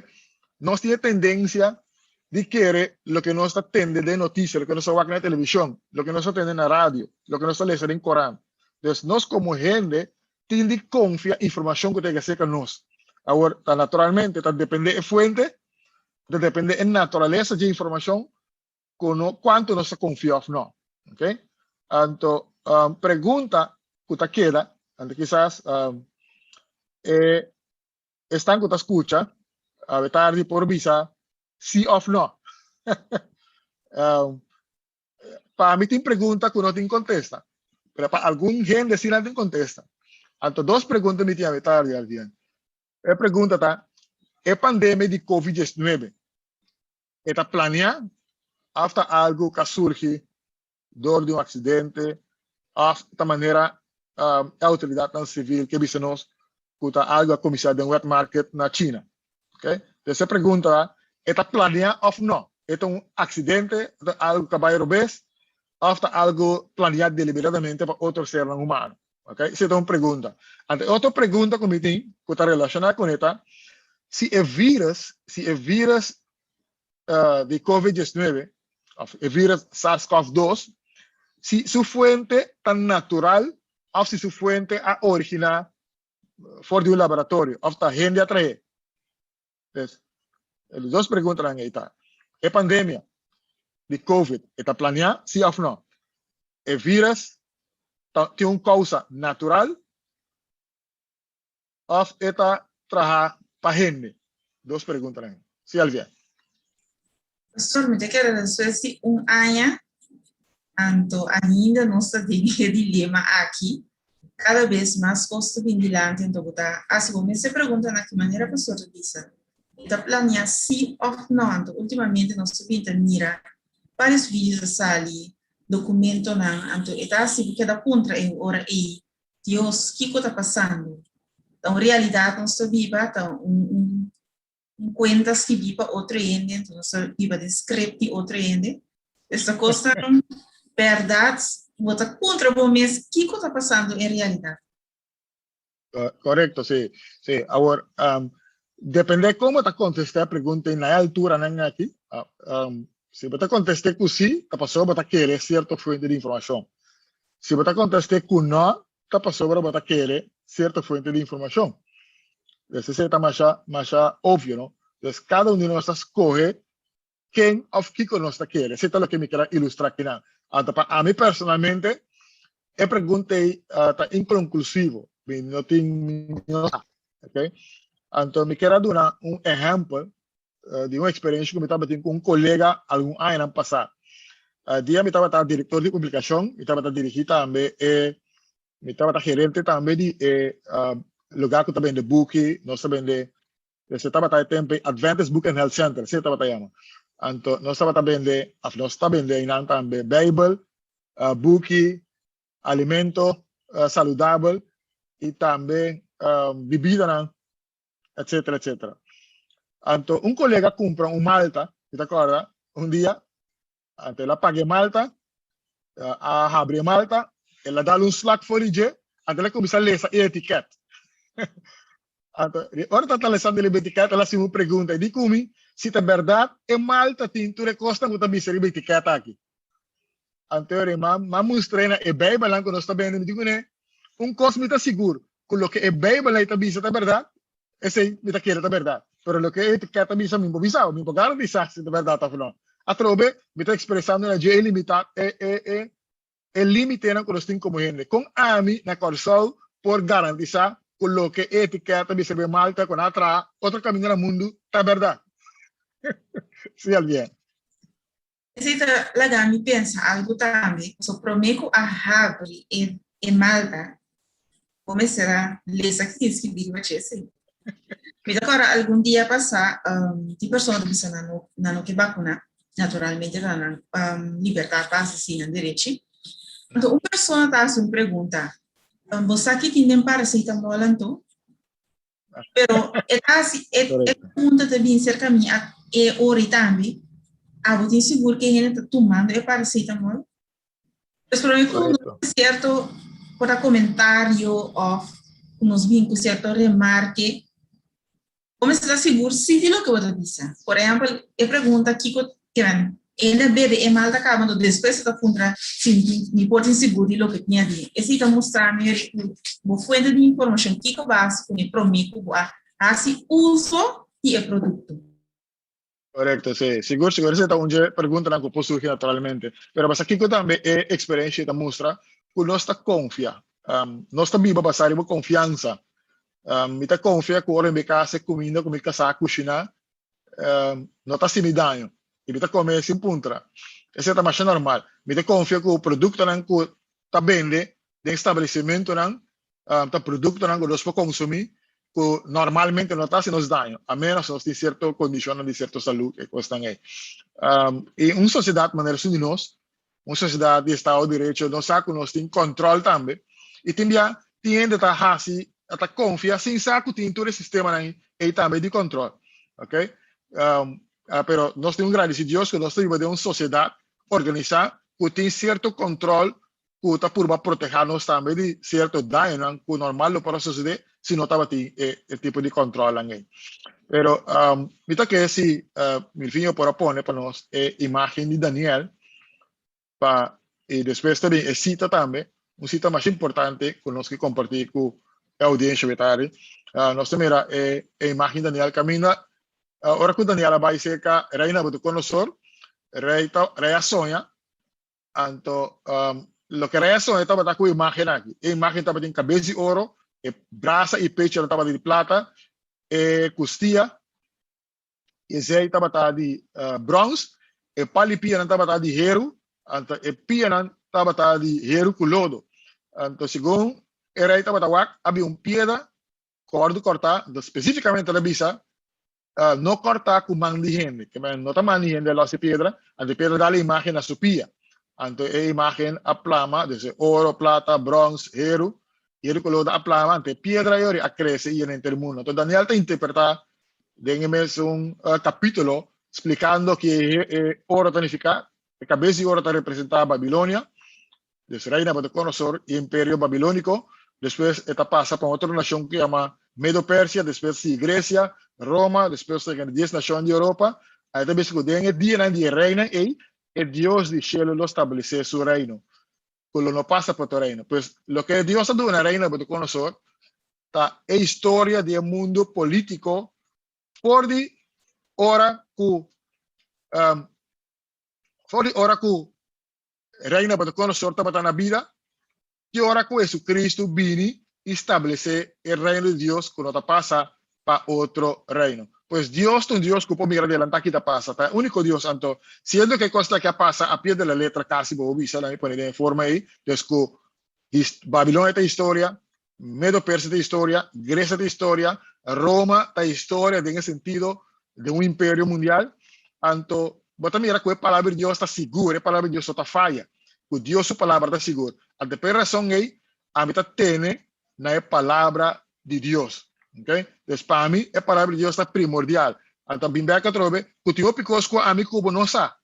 Nos tin e tendensia di kere loke nos ta tende den notisia, loke nos ta wak na televishon, loke nos ta tende na radio, loke nos ta lesa den korant. Dus nos komo hende tin di konfia informashon ku ta yega serka nos. Awor, ta naturalmente ta depende e fuente, ta depende e naturalesa dje informashon ku no kuantu nos ta konfia òf no. Okay? Anto, pregunta. ku ta keda, anto kisas e esnan ku ta skucha awe tardi por bisa si òf nò. Pa mi tin pregunta ku no tin kontesta, pero pa algun hende si nan tin kontesta. Anto dos pregunta mi tin awe tardi, Alvien. E pregunta ta, e pandemia di Covid 19 e ta planeá òf ta algu ku a surgi dor di un aksidente òf ta manera e outoridatnan sivil ke bisa nos ku ta algu a kuminsá den wet market na China? Ok, entonces e pregunta ta, e ta planeá òf nò? E ta un aksidente, e ta algu ku a bai robes òf ta algu planeá deliberadamente pa otro sernan humano? Ok, esei ta un pregunta. Anto e otro pregunta ku mi tin ku ta relashoná kuné ta, si e vírus, si e vírus di Covid 19 òf e vírus SARS-CoV 2, si su fuente ta natural òf si su fuente a originá for di un laboratorio òf ta hende a trahe. Pues, e dos preguntanan ei ta, e pandemia di Covid e ta planeá, sí òf nò? E vírus ta tin un kousa natural òf e ta traha pa hende? Dos preguntanan. Sí, Alvia. Pastor, mi ta kere despues di un aña, anto ainda nos ta den e dilema aki. Kada bes mas kos ta bin dilanti, anto bo ta hasi bo mes e pregunta na ki manera pastor ta bisa. E ta planea sí òf nò? Anto ultimamente nos ta bin ta mira varios videos a sali, dokumentonan, anto e ta hasi bo keda puntra e ora ei, Dios, kiko ta pasando? Ta un realidat nos ta biba? Ta un un un cuenta skibí pa otro hende, entonces nos ta biba den script di otro hende. Esta cosnan berdad, bo ta puntra bo mes kiko ta pasando en realidad. Correcto, sí. Sí. Awor, um, depende como ta contesta e pregunta na e alturanan aki. Um, si bo ta contesta cu sí, ta pasobra bo ta kere cierto fuente di informacion. Si bo ta contesta cu no, ta pasobra bo ta kere cierto fuente di informacion. Dus esei ta masha, masha obvio, no? Dus cada un di nos ta scoge ken of kiko nos ta kere. Esei ta loke mi kier a ilustra akinan. Anto pa ami personalmente, e pregunta ei ta inconclusivo. Mi no tin, mi no sa. Ok? Anto mi kier a duna un ehempel di un experiencia cu mi tabatin cu un colega algun añanan pasa. Dia mi tabata director di publicacion, mi tabata dirigi tambe e, mi tabata gerente tambe di e lugar cu ta bende buki, nos ta bende, esei tabata e tempo Adventist Book and Health Center, asina tabata yama. Anto nos tabata bende, of nos ta bende einan tambe Bijbel, buki, alimento saludabel y tambe bibidanan etcétera, etcétera. Anto un colega cumpra un malta, mi ta acorda, un dia, anto el a paga e malta, a habri e malta, el a dal un slag for di dje, anto el a cuminsa lesa e etiket. Anto, ora ta ta lesando riba etiket, el a haci un pregunta, e di cu mi, si ta berdad e malta tin tur e cosnan cu ta bisa riba etiket aki. Anto e m'a m'a mustr'é na e Bijbelnan cu nos ta bende, mi di cuné, Un cos mi ta sigur, cu loke e Bijbel ei ta bisa ta berdad, esei mi ta kere ta berdad. Pero loke e etiket ta bisa, mi no por bisa bo, mi no por garantisa si ta berdad of no. Atrobe, mi ta expresando na dje e limita, e, e, e, e limitenan cu nos tin como hende. Con ami na Corsou por garantisa cu loke e etiket ta bisa riba e malta cu nan a traha otro caminda na mundu ta berdad? Sí, Albier. Esei ta laga mi pensa algu tambe, pasobra promé ku a habri e e malta, bo mester a lesa ki tin skibí riba dje esei. Mi ta kòrda algun dia pasá, tin persona ta bisa nan no nan no ke bakuná, naturalmente ta nan libertat pa hasi así, nan derechi. Anto un persona ta hasi un pregunta, bo sa ki tin den paracetamol anto? Pero e ta hasi, e e pregunta ta bin serka mi a e ora i tambe, abo tin sigur ke hende ta tumando e paracetamol? Pues prome ku nos Correcto. sierto por ta komentario òf ku nos bin ku sierto remarke, bo mester ta sigur si di loke bo ta bisa. Por ehèmpel, e pregunta kiko kiran hende a bebe e mal ta kaba, anto despues e ta puntra si mi por tin sigur di loke tin aden. Esei ta mustra mi ku bo fuente di informashon kiko bo a hasi kuné promé ku bo a hasi uso di e produkto. Korekto, sí. Sigur, sigur. Esei ta un dje preguntanan ku por surgi naturalmente. Pero basa kiko tambe e eksperensia ta mustra ku nos ta konfia. Um, nos ta biba basá riba konfiansa. Um, mi ta konfia ku ora mi kas e kuminda ku mi kasá a kushiná, um, no ta hasi mi daño. I mi ta kome sin puntra. Esei ta masha normal. Mi ta konfia ku produktonan ku ta bende den establesimentonan um, ta produktonan ku nos por konsumí ku normalmente no ta hasi nos daño, a menos nos tin sierto kondishonnan di sierto salud e kosnan ei. Um, i un sosiedat manera esun di nos, un sosiedat di estado di derecho, nos sa ku nos tin kòntròl tambe. I tin bia tin hende ta hasi, ta konfia sin sa ku tin tur e sistemanan ei tambe di kòntròl. Oké? Um, pero nos tin ku gradisí Dios ku nos ta biba den un sosiedat organisá ku tin sierto kòntròl ku ta purba protehá nos tambe di sierto dañonan ku normal lo por a sosodé si no tabatin e e tipo di kòntròlnan ei. Pero um, mi ta kere si uh, Milvinho por a pone pa nos e imágen di Daniel pa i despues ta bin e sita tambe, un sita mas importante ku nos ke kompartí ku e oudiensha wetari. Uh, nos ta mira e, e imágen Daniel kaminda uh, ora ku Daniel a bai serka rei Nabucodonosor, rei ta, rei a soña Anto, um, loke rei a soña tabata ku e imágen aki. E imágen tabatin kabes di oro, e brasa i pecho tabata di plata, e kustia i e zei tabata di uh, brons, e pal i pianan tabata di heru, anto e pianan tabata di heru ku lodo. Anto, segun e rei tabata wak, a bin un piedra ku a wòrdu kòrtá, anto spesífikamente el a bisa, Uh, no corta cu man di hende, que men no ta man di hende los e piedra, anto e piedra dal e imagen na su pia. Anto e imagen a plama, desde oro, plata, brons, heru, heru color a plama, anto e piedra yori a crece y en el mundo. Anto Daniel ta interpreta den e mesun uh, capítulo, explicando que e, e oro ta nifica, e cabeza di oro ta representa Babilonia, Dus rei Nabucodonosor i Imperio Babilóniko, despues e ta pasa pa un otro nashon ku yama Medo-Persia, despues sigui Gresia, Roma, despues ta yega dies nashon di Europa. Ahí ta bisa ku den e dianan di e reinan ei, e Dios di shelu lo stablesé su reino, ku lo no pasa pa otro reino. Pues, loke Dios a duna rei Nabucodonosor ta e historia di e mundu polítiko for di ora ku for di ora ku Rei Nabucodonosor tabata na bida, ki ora ku Hesukristu bini i stablesé e Reino di Dios ku no ta pasa pa otro reino. Pues Dios ta un Dios ku por mira adelantá ki ta pasa. Ta e úniko Dios. Anto, siendo ku e kos aki a pasa a pie de la letra kasi bo por bisa, laga mi pone den e forma ei, dus ku Babilonia ta historia, Medo-Persia ta historia, Gresia ta historia, Roma ta historia den e sentido di un imperio mundial. Anto, bo ta mira ku e Palabra di Dios ta sigur, e Palabra di Dios no ta faya, ku Dios su Palabra ta sigur. Anto, pa e rason ei, ami ta tene na e Palabra di Dios. Okay? Dus pa mi, e Palabra di Dios ta primordial. Anto, bin bek atrobe, ku tin hopi kos ku ami ku bo no sa,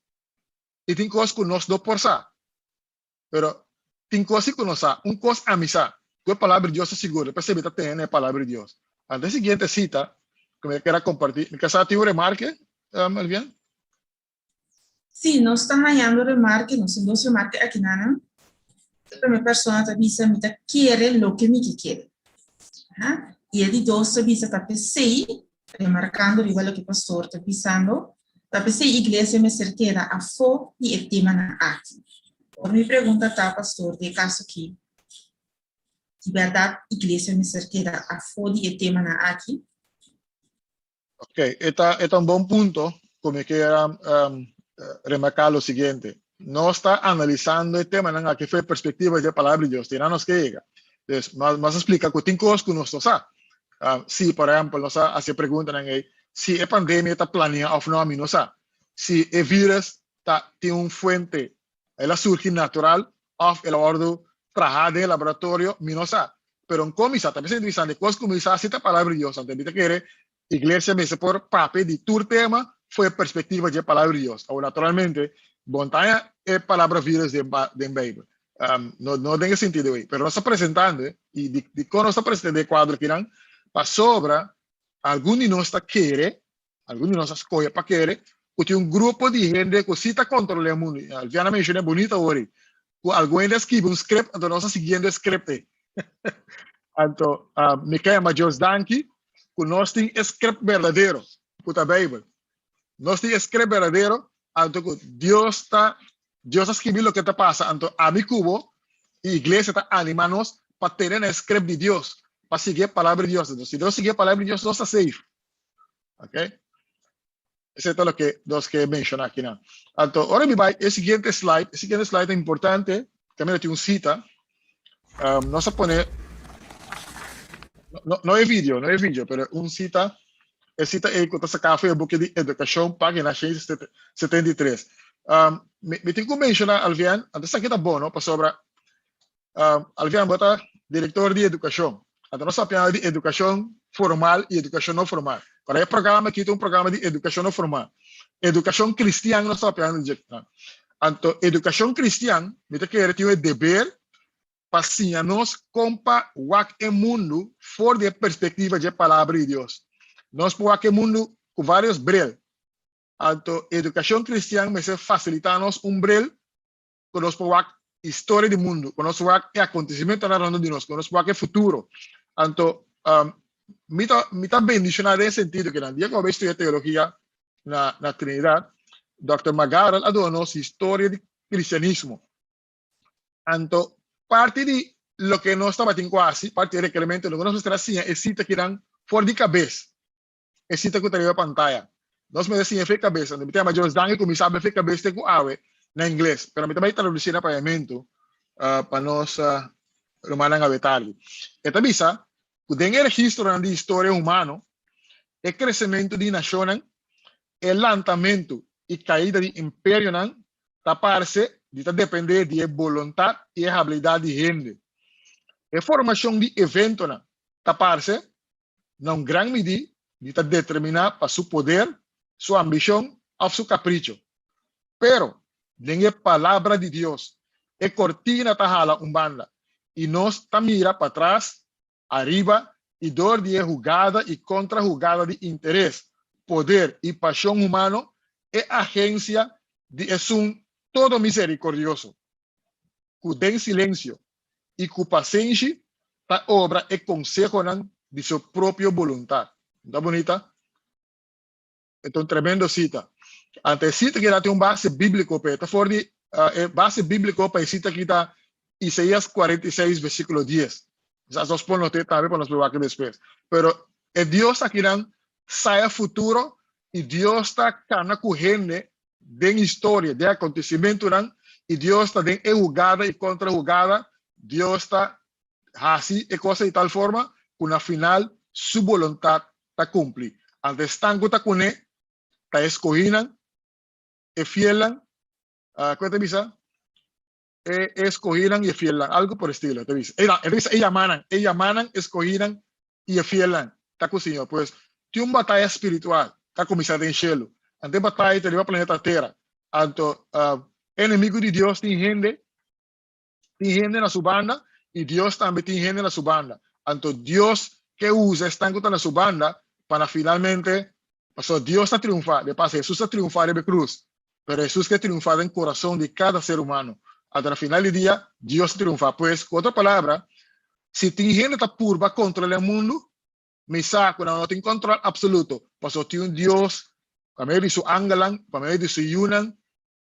i tin kos ku nos no por sa. Pero tin kos si ku nos sa. Un kos ami sa, ku e Palabra di Dios ta sigur, p'esei mi ta tene na e Palabra di Dios. Anto e siguiente sita ku mi kier a kompartí, mi ke sa tin un remarke, Elvian? Sí, nos ta hañando remarke, nos tin dos remarke akinanan. E promé persona ta bisa, Mi ta kere loke mi ke kere. Aha. I e di dos ta bisa, Ta p'esei, remarkando riba loke pastor ta bisando, ta p'esei iglesia mester keda afó di e temanan aki. Ora mi pregunta ta, pastor, den e kaso aki, di bèrdat iglesia mester keda afó di e temanan aki? Ok, e ta, e ta un bon punto ku mi kier um, remarká lo siguiente. Nos ta analisando e temanan aki for e perspektiva di e Palabra di Dios. Tin nos ke yega. Dus, mas, mas a splika ku tin kos ku nos no sa. Um, si, por ehempel, nos a hasi e preguntanan ei, si e pandemia ta planea òf no, mi no sa. Si e virus ta tin un fuente, el a surgi natural òf el a wòrdu trahá den e laboratorio, mi no sa. Pero un mi sa, ta mester interesante, kos ku mi sa si ta Palabra di Dios. Anto mi ta kere iglesia mester por papia di tur tema for e perspektiva dje Palabra di Dios. Awor, naturalmente, bo no ta haña e palabra virus den den Beibel. Um, no, no den e sentido ei. Pero nos ta presentando, i di, dikon nos ta presentando e kuadro akinan? Pasobra algun di nos ta kere, algun di nos a skohe pa kere, ku tin un grupo di hende ku si ta kontrolá e mundu. Alviana menshoná bunita awor ei, ku algun hende a skibi un script, anto nos ta siguiendo e script ei. Anto, uh, mi ke yama Dios danki ku nos tin e script berdadero, ku ta Beibel. Nos tin e script berdadero, anto ku Dios ta Dios a skibi loke ta pasa, anto ami ku bo i iglesia ta anima nos pa tene na e script di Dios, pa sigui e palabra di Dios. Si nos sigui e palabra di Dios, nos ta safe. Ok? Esei ta loke nos ke menshoná akinan. Anto, ora mi bai e siguiente slide, e siguiente slide ta importante, kaminda tin un sita. Um, nos a pone, no, no e video, no e video, pero un sita, e sita ei ku ta saká for e buki di Edukashon, página 173. Um, mi, mi tin ku menshoná, Alvian, anto esaki ta bon, no? Pasobra, um, Alvian, bo ta direktor di edukashon. Anto nos ta papiando di edukashon formal i edukashon no formal. Pero e programa aki ta un programa di edukashon no formal. Edukashon kristian nos ta papiando di dje. Anto edukashon kristian mi ta kere tin e deber pa siña nos kon pa wak e mundu for di e perspektiva dje Palabra di Dios. Nos por wak e mundu ku vários bril. Anto edukashon kristian mester fasilitá nos un bril ku nos por wak historia di mundu, ku nos wak e akontesimentonan rondó di nos, ku nos wak e futuro. Anto, um, mi ta, mi ta bendishoná den e sentido ku nan dia ku mi a bai studia teologia na, na Trinidad, Dòkter McGarrell a duna nos historia di kristianismo. Anto, parti di loke nos tabatin ku hasi, parti di e rekerimento, loke nos mester a siña e sita kinan for di kabes. E sita ku ta riba pantaya. Nos mester siña fe kabes. Anto mi ta yama Dios danki ku mi sabi fe kabes te ku awe na ingles. Pero mi ta bai tradusi na papiamentu pa nos rumannan awe tardi. E ta bisa ku den e registronan di historia humano, e kresementu di nashonnan, e lantamentu i kaida di imperionan ta parse di ta dependé di e boluntat i e habilidat di hende. E formashon di eventonan ta parse na un gran midí di ta determiná pa su poder, su ambishon òf su kapricho. Pero, den e Palabra di Dios, e kortina ta hala un banda i nos ta mira patras, ariba i dor di e hugada i kontra-hugada di interes, poder i pashon humano, e agensia di Esun Todo Miserikordioso, ku den silensio i ku pasenshi ta obra e konsehonan di su propio boluntat. No ta bunita? E ta un tremendo sita. Anto e sita aki tin un base bíbliko p'e. Ta for di e base bíbliko pa e sita aki ta Isaías 46 versíkulo 10. Kisas nos por not'é tambe pa nos por wak despues. Pero e Dios akinan sa e futuro i Dios ta kana ku hende den historia, den acontecimentonan, y Dios ta den e hugada y contra hugada, Dios ta haci e cosa di tal forma cu na final su boluntad ta cumpli. Anto esnan cu ta cune ta e scohinan, e fielnan, cu e ta bisa? E escohinan y e fielnan, algo por estilo, e ta bisa. E ta bisa e yamanan, e yamanan, e scohinan y e fielnan ta cu Señor. Pues, tin un bataya spiritual ta cuminsa den shelu. Anto e bataya ta riba planeta Tera. Anto, enemigo di Dios tin hende, tin hende na su banda y Dios tambe tin hende na su banda. Anto Dios ke usa esnan cu ta na su banda pa na finalmente, pasobra Dios ta triunfa, de paso Hesus ta triunfa riba e cruz, pero Hesus ke triunfa den corazon di cada ser humano. Anto na final di dia, Dios ta triunfa. Pues, cu otro palabra, si tin hende ta purba controla e mundu, mi sa cu nan no tin control absoluto, pasobra tin un Dios, pa medio di su angelnan, pa medio di su yunan,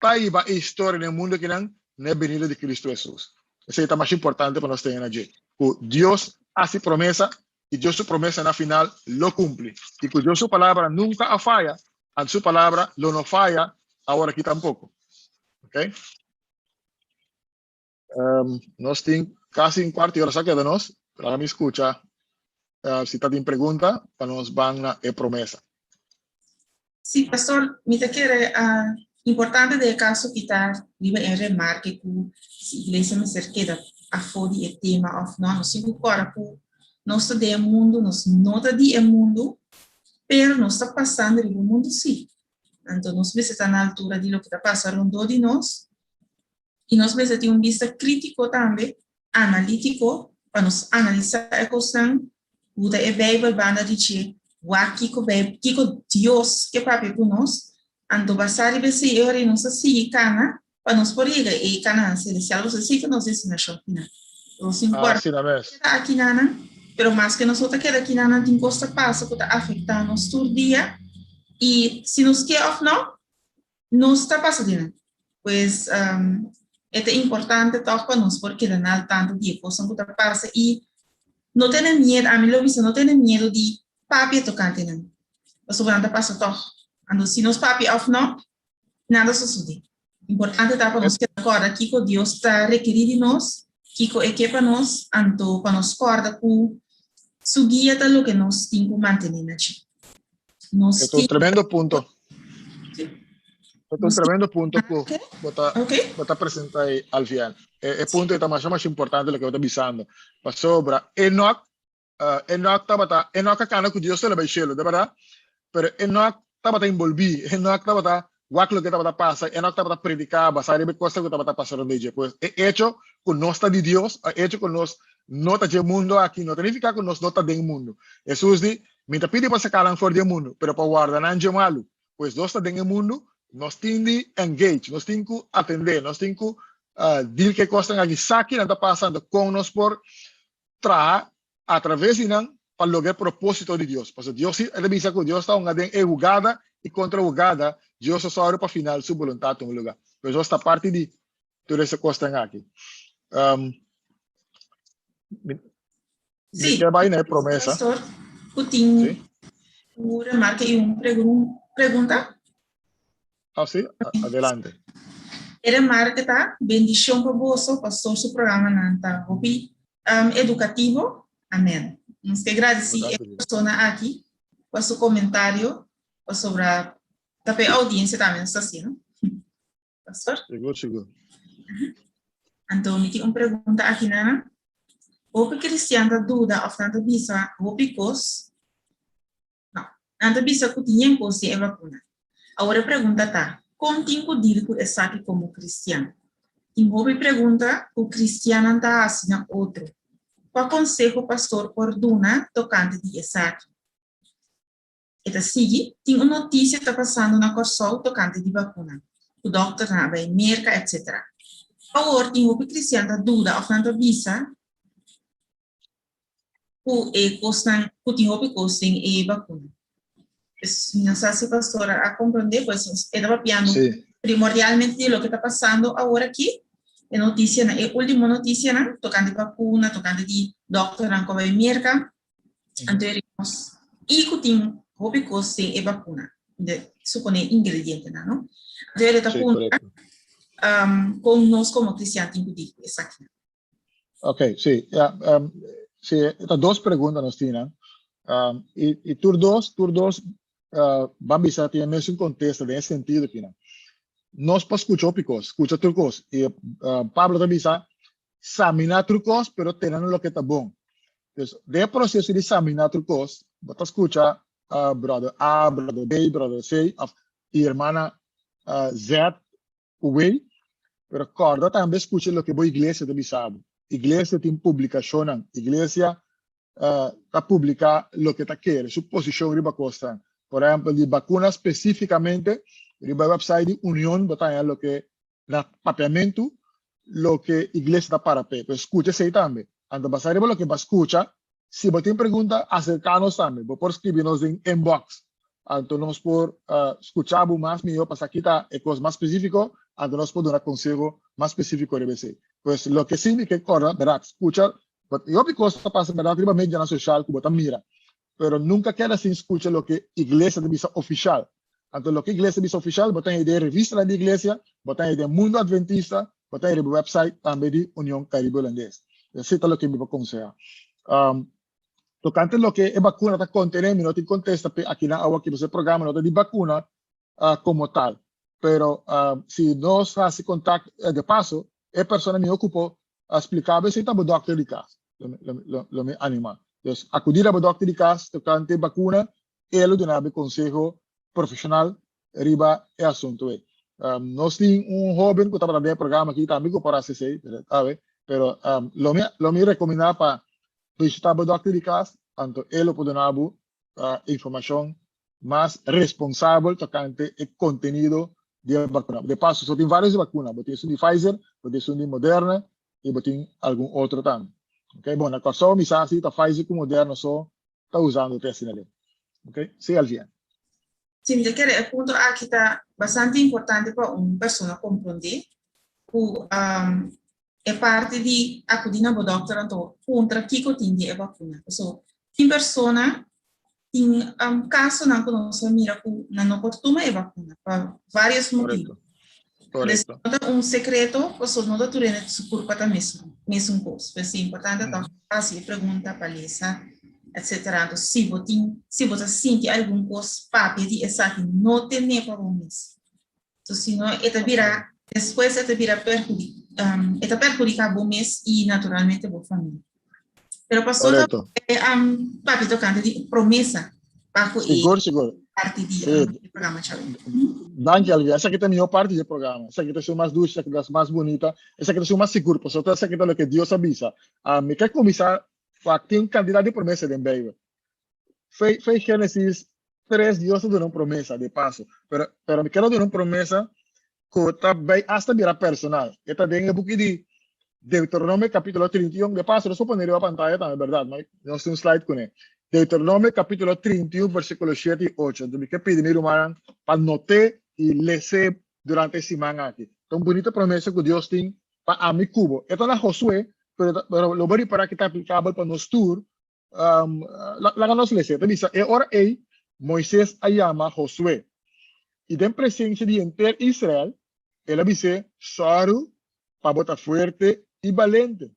ta hiba e historia den mundu akinan na e benida di Cristo Hesus. Esei ta mas importante pa nos tene na dje, cu Dios haci promesa y Dios su promesa na final lo cumpli. Y cu Dios su palabra nunca a faya, anto su palabra lo no faya awor aki tampoco. Ok? Um, nos tin casi un cuarto di ora sa keda nos. Laga mi scucha uh, si ta tin pregunta pa nos ban na e promesa. Sí, pastor, mi ta kere uh, importante de e caso ki ta riba e remarke ku si iglesia mester keda afó di e tema of no. Nos tin ku kòrda ku nos ta den e mundu, nos no ta di e mundu, pero nos ta pasando riba e mundu sí. Anto nos mester ta na altura di loke ta pasa rondó di nos I nos mester tin un bista krítiko tambe, analítiko, pa nos analisá e kosnan ku ta e Beibel banda di dje, wak kiko Beibel, kiko Dios ke papia ku nos, anto basá riba esei e ora ei nos ta sigui kana pa nos por yega e Kanaan selestial, pasobra esei ta nos destinashon final. Nos tin ku Asina mes. keda akinanan, pero maske nos no ta keda akinanan tin kos ta pasa ku ta afektá nos tur dia, i si nos ke òf no, nos ta pasa di nan. Pues. E ta importante tòg pa nos por keda na al tanto di e kosnan ku ta pasa i no tene miedu, ami lo bisa no tene miedu di papia tokante nan, pasobra nan ta pasa tòg. Anto si nos papia òf nò, nada sosodé. Importante ta pa nos keda kòrda kiko Dios ta rekerí di nos, kiko e ke pa nos, anto pa nos kòrda ku su guia ta loke nos tin ku mantené na dje. Nos E ta un tremendo punto. E ta un tremendo punto ku bo ta bo ta presentá ei, Alfian. E punto ei ta masha masha importante loke bo ta bisando. Pasobra Enoch, Enoch tabata, Enoch a kana ku Dios te bai shelu, ta bèrdat? Pero Enoch tabata enbolbí, Enoch tabata wak loke tabata pasa, Enoch tabata prediká basá riba e kosnan ku tabata pasa rònt di dje. Pues e echo ku nos ta di Dios, e echo ku nos no ta dje mundu aki, no ta nifiká ku nos no ta den mundu. Hesus di, Mi ta pidi pa saka nan for di e mundu, pero pa warda nan dje malu. Pues nos ta den e mundu, nos tin di engage, nos tin ku atendé, nos tin ku deal ku e kosnan aki, sa kinan ta pasa, anto kon nos por traha atraves di nan pa logra e propósito di Dios. Pasobra Dios si, e ta bisa ku Dios ta hunga den e hugada i kontra hugada, Dios ta sòru pa final su boluntat tuma lugá. Pues nos ta parti di tur ese kosnan aki. Um, mi, Sí, mi ke bai na e promesa. Pastor, ku tin Sí. un remarke i un pregun- pregunta. Ah, sí? Adelante. E remarke ta, bendishon pa boso, pastor su programanan ta hopi um, edukativo. Amen. Nos ke gradisí e persona aki pa su komentario pasobra ta pa e oudiensia tambe nos ta hasi, no? Pastor? Sigur, sigur. Anto mi tin un pregunta aki, Nana. Hopi kristian ta duda òf nan ta bisa hopi kos No. Nan ta bisa ku tin yen kos den e bakuna. Awor e pregunta ta, kon tin ku dil ku esaki komo kristian? Tin hopi pregunta ku kristiannan ta hasi na otro. Kua konseho pastor por duna tokante di esaki? E ta sigui, Tin un notisia ta pasando na Kòrsou tokante di bakuna, ku dòkternan a bai Merka etc. Awor tin hopi kristian ta duda òf nan ta bisa ku e kosnan ku tin hopi kos den e bakuna. Pues mi no sa si pastor a comprende, pues e ta papiando Sí. primordialmente di loke ta pasando awor aki, e noticianan, e ultimo noticianan tocante vacuna, tocante di dokternan ku a bai Merka, anto e nos i ku tin hopi kos den e bakuna, de supone ingredientenan, no? Anto e ta Sí, puntra korekto. um, kon nos komo kristian tin ku di ku esakinan. Ok, sí, ja, um, sí, ta dos pregunta nos tin, um, i, i tur dos, tur dos uh, ban bisa tin e mesun contesta den e sentido ki nan. Nos por scucha hopi cos, scucha tur cos. I uh, Pablo ta bisa, samina tur cos, pero tene na loke ta bon. Dus, den e proceso di samina tur cos, bo ta scucha uh, brother A, brother B, brother C, of i hermana uh, Z, Uwey, pero kòrda tambe skucha loke bo iglesia ta bisa bo. Iglesia tin publikashonnan, iglesia ta publiká loke ta kere, su posishon riba kosnan. Por ehèmpel, di bakuna spesífikamente, riba e wèpsait di Union bo ta haña loke na papiamentu loke iglesia ta para p'e. Pues skucha esei tambe. Anto basá riba loke bo a skucha, Si bo tin pregunta, aserká nos tambe. Bo por skribi nos den inbox. Anto nos por skucha bo mas mihó pa sa ki ta e kos mas spesífiko, anto nos por duna konseho mas spesífiko riba esei. Pues loke sí mi ke kòrda, bèrdat, skucha, i hopi kos ta pasa bèrdat riba medianan soshal ku bo ta mira, pero nunka keda sin skucha loke iglesia ta bisa ofishal. Anto loke iglesia bisa ofishal bo ta haña den revistanan di iglesia, bo ta haña den Mundo Adventista, bo ta haña riba website tambe di Union Caribe Hulandes. Esei ta loke mi por konsehá. Tokante loke e bakuna ta kontené mi no tin kontesta p'e akinan awor-aki pasobra e programa no ta di bakuna komo tal. Pero si nos hasi kontak de paso e persona mihó ku por splika bo esei ta bo dòkter di kas. Lo mi animá. Dus akudí na bo dòkter di kas tokante bakuna E lo duna bo konseho profeshonal riba e asuntu ei. Nos tin un hóben ku tabata den e programa aki tambe ku por hasi esei, awe, pero lo mi lo mi rekomendá pa bishitá bo dòkter di kas, anto e lo por duna bo informashon mas responsabel tokante e kontenido di e bakuna. De paso, so tin vários bakuna, bo tin esun di Pfizer, bo tin esun di Moderna i bo tin algun otro tambe. Okay, bon, na Kòrsou mi sa si ta Pfizer ku Moderna so ta usando te asina leu. Ok, sí Alvia. Sí, mi ta kere e punto aki ta bastante importante pa un persona komprondé. Ku um, e parti di akudí na bo dòkter anto puntra kiko tin di e bakuna. Paso tin persona, tin um, kasonan ku nos a mira ku nan no por tuma e bakuna pa vários motibu. Korekto. No ta un sekreto, paso no ta tur hende su kurpa ta mesun, mesun kos. Pues e importante ta hasi e pregunta pa lesa, etcetera. Anto si bo tin, si bo ta sinti algun kos papia di esaki, no tene pa bo mes. So si no e ta bira, despues e ta bira perhudi, um, e ta perhudiká bo mes i naturalmente bo famia. Pero pastor ta Korekto. um, papia tokante di promesa pa ku e Sigur, sigur. parti di Sí. um, e programa djawe. Danki, Alvia. Esaki ta e mihó parti di e programa. Esaki ta esun mas dushi, esaki ta mas bunita, esaki ta esun mas sigur, pasobra esaki ta loke Dios a bisa. Ah, mi ke kuminsá wak tin kantidat di promesa den Beibel. Fe, fe Génesis 3 Dios ta duna un promesa, de paso. Pero, pero mi quiero duna un promesa ku ta bai hasta bira personal. E ta den e buki di Deuteronomio capítulo 31. De paso, nos por pone riba pantaya tambe, berdad? Ma nos tin un slide kuné. Deuteronomio capítulo 31, versículo 7 i 8. Entonces, mi ke pidi mi rumannan pa noté i les'é durante e siman aki. Ta un bunita promesa ku Dios tin pa ami ku bo. E ta na Josué, pero, pero lo bo ripará ku ta aplikabel pa nos tur. Um, laga nos lesa. Ta bisa, e ora ei, Moises a yama Josué. I den presensia di henter Israel, el a bis'é, Sòru pa bo ta fuerte i balente.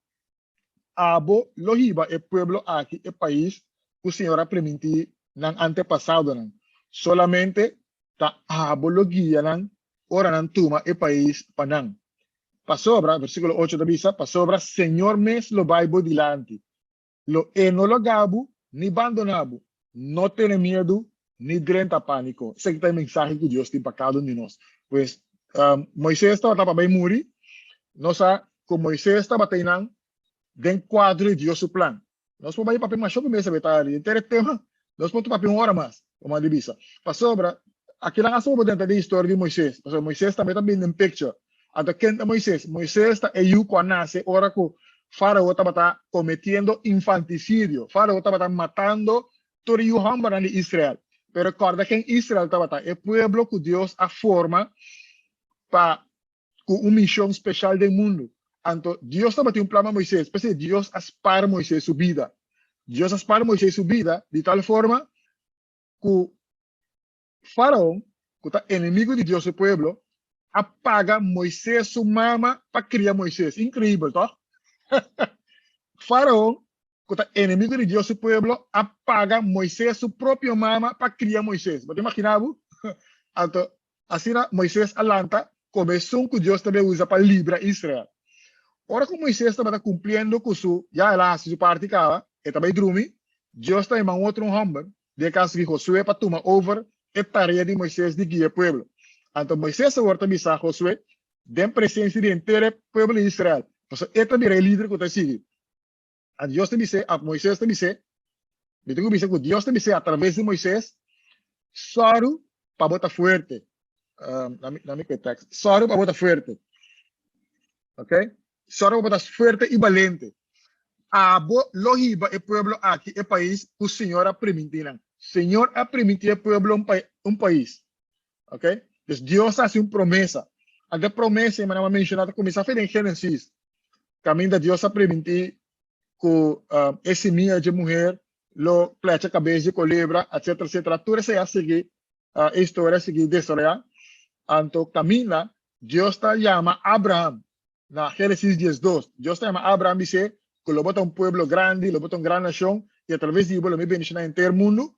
Abo lo hiba e pueblo aki e pais ku Señor a primintí nan antepasadonan. Solamente ta abo lo guia nan ora nan tuma e pais pa nan. Pasobra, versíkulo ocho ta bisa, pasobra Señor mes lo bai bo dilanti. Lo e no laga bo ni bandoná bo. No tene miedu ni drenta pániko. Esaki ta e mensahe ku Dios tin pa kada un di nos. Pues, Moises tabata pa bai muri. Nos sa ku Moises tabata einan den kuadro di Dios su plan. Nos por bai papia masha ku mesa beta henter e tema. Nos por papia un ora mas, como a di bisa. Pasobra, akinan hasta bo por drenta den historia di Moises. Pasobra Moises tambe ta bini den picture. Anto ken ta Moises? Moises ta e yu ku a nase ora ku Fárao tabata kometiendo infantisidio. Fárao tabata matando tur e yu hòmbernan di Israel. Pero kòrda ken Israel tabata, e pueblo ku Dios a forma pa ku un mishon speshal den mundu. Anto Dios tabatin un plan pa Moises, p'esei Dios a spar Moises su bida. Dios a spar Moises su bida di tal forma ku Faraon, ku ta enemigu di Dios su pueblo, a paga Moises su mama pa kria Moises. Inkreibel, tòg? Faraon, ku ta enemigu di Dios su pueblo, a paga Moises su propio mama pa kria Moises. Bo ta imaginá bo? Anto, asina Moises a lanta komo esun ku Dios ta bai usa pa libra Israel. Ora ku Moises tabata kumpliendo ku su, ya el a hasi su parti kaba, e ta bai drumi, Dios ta yama un otro un hòmber, Den e kaso aki Josué pa tuma over e tarea di Moisés di guia e pueblo. Anto Moisés awor ta bisa Josué den presensia di henter e pueblo di Israel, pasobra e ta bira e lider ku ta sigui. Anto Dios ta bis'é, òf Moisés ta bis'é, mi tin ku bisa ku Dios ta bis'é atraves di Moisés, Sòru pa bo ta fuerte. Lami ku e tèks. Sòru pa bo ta fuerte. Ok? Sòru pa bo ta fuerte i balente. Abo lo hiba e pueblo aki e pais ku Señor a primintí nan. Señor a primintí e pueblo un un pais. Ok? Dus Dios a hasi un promesa. Anto e promesa ei manera mi a menshoná ta kuminsá for den Génesis, kaminda Dios a primintí ku e simia dje muher lo plecha kabes dje kolebra, etsetera, etsetera. Tur esei a sigui e historia a sigui desaroyá. Anto kaminda Dios ta yama Abraham na Génesis 12. Dios ta yama Abraham bis'é ku lo bo ta un pueblo grandi, lo bo ta un gran nashon, i atraves di bo lo mi bendishoná henter mundu.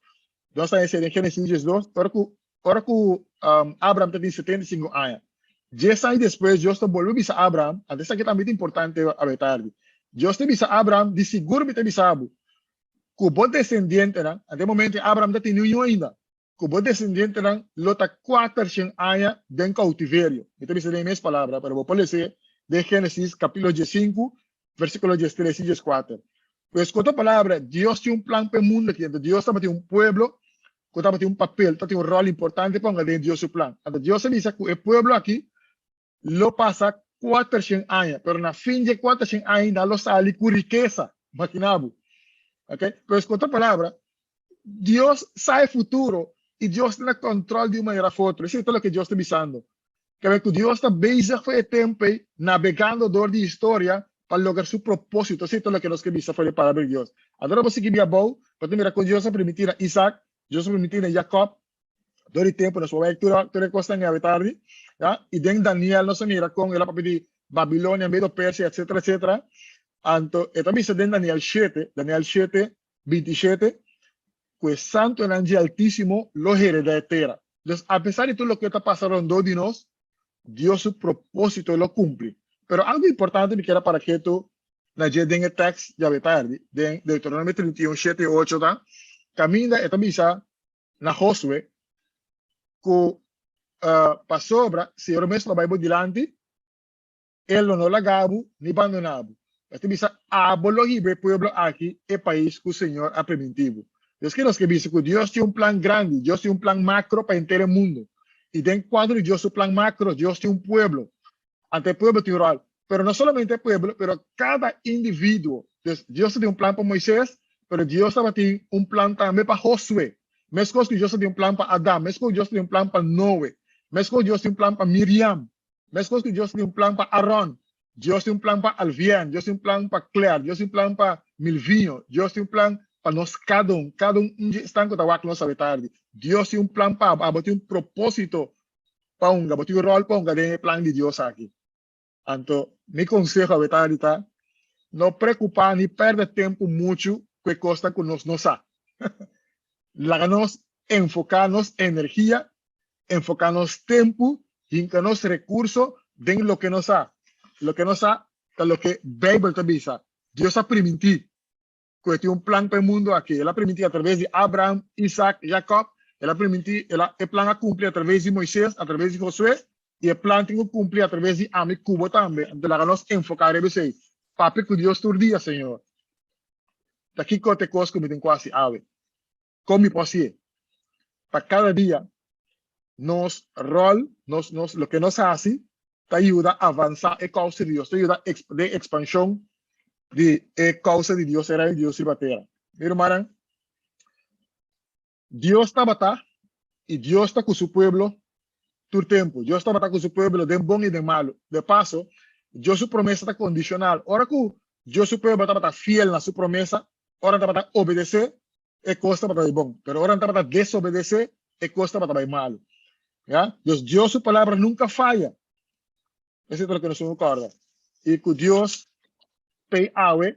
Nos ta hesé den Génesis 12, ora ku ora ku Abraham ta tin 75 aña. Dies aña despues Dios ta bolbe bisa Abraham, anto esaki tambe ta importante awe tardi. Dios ta bisa Abraham, Di sigur mi ta bisa bo ku bo desendientenan, anto e momento Abraham ta tin niun yu ainda, ku bo desendientenan lo ta kuatershen aña den koutiverio. Mi ta bisa den e mes palabra, pero bo por les'é den Génesis kapítulo diesinku, versíkulo diestres i dieskuater. Pues ku otro palabra, Dios tin un plan pa e mundu aki. Anto Dios tabatin un pueblo ku tabatin un papel, tabatin un ròl importante pa hunga den Dios su plan. Anto Dios a bisa ku e pueblo aki lo pasa kuatershen aña, pero na fin dje kuatershen aña nan lo sali ku rikesa. Makina bo. Ok? Pues ku otro palabra, Dios sa e futuro i Dios ta na kòntròl di un manera òf otro. Esei ta loke Dios ta bisando. Kende ku Dios ta bezig for e tempu ei, nabegando dor di historia pa logra su propósito. Esei ta loke nos ke bisa for di e Palabra di Dios. Anto ora bo sigui bia abou, bo ta mira kon Dios a primintí na Isaac, Dios a primintí na Jacob. Dor di tempu nos por bai tur tur e kosnan awe tardi, ya. I den Daniel nos a mira kon el a papia di Babilonia, Medo Persia, etcetera, etcetera. Anto e ta bisa den Daniel shete, Daniel shete, 27, ku e santunan dje Altísimo lo heredá e tera. Dus, apesar di tur loke ta pasa rondó di nos, Dios su propósito lo kumpli. Pero algu importante mi kier a para ketu na dje den e tèks djawe tardi, den Deuteronomio 31, 7 i 8 ta, kaminda e ta bisa na Josué ku pasobra Señor mes lo bai bo dilanti, E lo no laga bo ni bandoná bo. E ta bisa, Abo lo hiba e pueblo aki e pais ku Señor a primintí bo. Des ke nos ke bisa ku Dios tin un plan grandi, Dios tin un plan makro pa henter e mundu. I den kuadro di Dios su plan makro, Dios tin un pueblo. Anto e pueblo tin un ròl. Pero no solamente e pueblo, pero kada individuo. Des, Dios ta tin un plan pa Moisés, pero Dios tabatin un plan tambe pa Josué. Meskos ku Dios ta tin un plan pa Adam, meskos ku Dios ta tin un plan pa Noe, meskos ku Dios tin un plan pa Miriam, Meskos ku Dios tin un plan pa Aron, Dios tin un plan pa Alvien, Dios tin un plan pa Claire, Dios tin un plan pa Milvinho, Dios tin un plan pa nos kada un, kada un dje esnan ku ta wak nos awe tardi. Dios tin un plan pa abo, abo tin un propósito pa hunga, bo tin un ròl pa hunga den e plan di Dios aki. Anto, mi konseho awe tardi ta, no preokupá ni pèrdè tempu muchu ku e kosnan ku nos no sa. Laga nos enfoká nos energia enfoká nos tempu, hinka nos rekurso den loke nos sa. Loke nos sa ta loke Beibel ta bisa. Dios a primintí ku e tin un plan pa e mundu aki. El a primintí atraves di Abraham, Isak, Jakòb. El a primintí, el a, e plan a kumpli atraves di Moisés, atraves di Josué, i e plan tin ku kumpli atraves di ami ku bo tambe. Anto laga nos enfoká riba esei. Papia ku Dios tur dia, Señor, ta kiko ta e kos ku mi tin ku hasi awe? Kon mi por hasié? Pa kada dia nos ròl, nos, nos, loke nos hasi ta yuda avansá e kousa di Dios, ta yuda den ekspanshon di e kousa di Dios, e Reino di Dios riba tera. Mi rumannan, Dios tabata i Dios ta ku su pueblo tur tempu. Dios tabata ku su pueblo den bon i den malu. De paso, Dios su promesa ta kondishonal. Ora ku Dios su pueblo tabata fiel na su promesa, Ora nan tabata obedesé, e kos tabata bai bon, pero ora nan tabata desobedesé, e kos tabata bai malu. Ya? Dus Dios su palabra nunka faya. Esei ta loke nos tin ku kòrda. I ku Dios pei awe,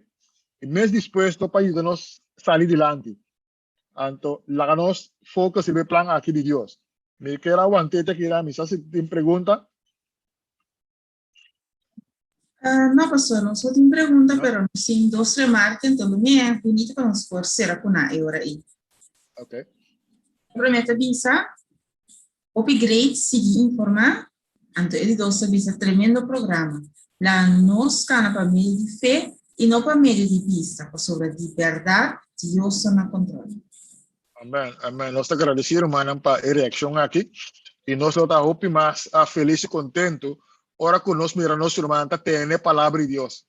e mes dispuesto pa yuda nos sali dilanti. Anto, laga nos focus riba e plan aki di Dios. Mi kier a want'é te akira, mi sa si tin pregunta. Uh, no, pastor, nos no tin pregunta, no. pero nos tin dos remarke, entonces lo me bonito pa nos por cera con e ora aí. Ok. Promete bisa, hopi great, sigui informa, anto e di dos ta bisa tremendo programa. La nos cana pa medio di fe y no pa medio di vista, pasobra di berdad Dios ta na control. Amen, amen. Nos ta gradeci rumannan pa e reaccion aki y nos lo ta hopi mas feliz y contento ora cu nos mira nos rumannan ta tene palabra di Dios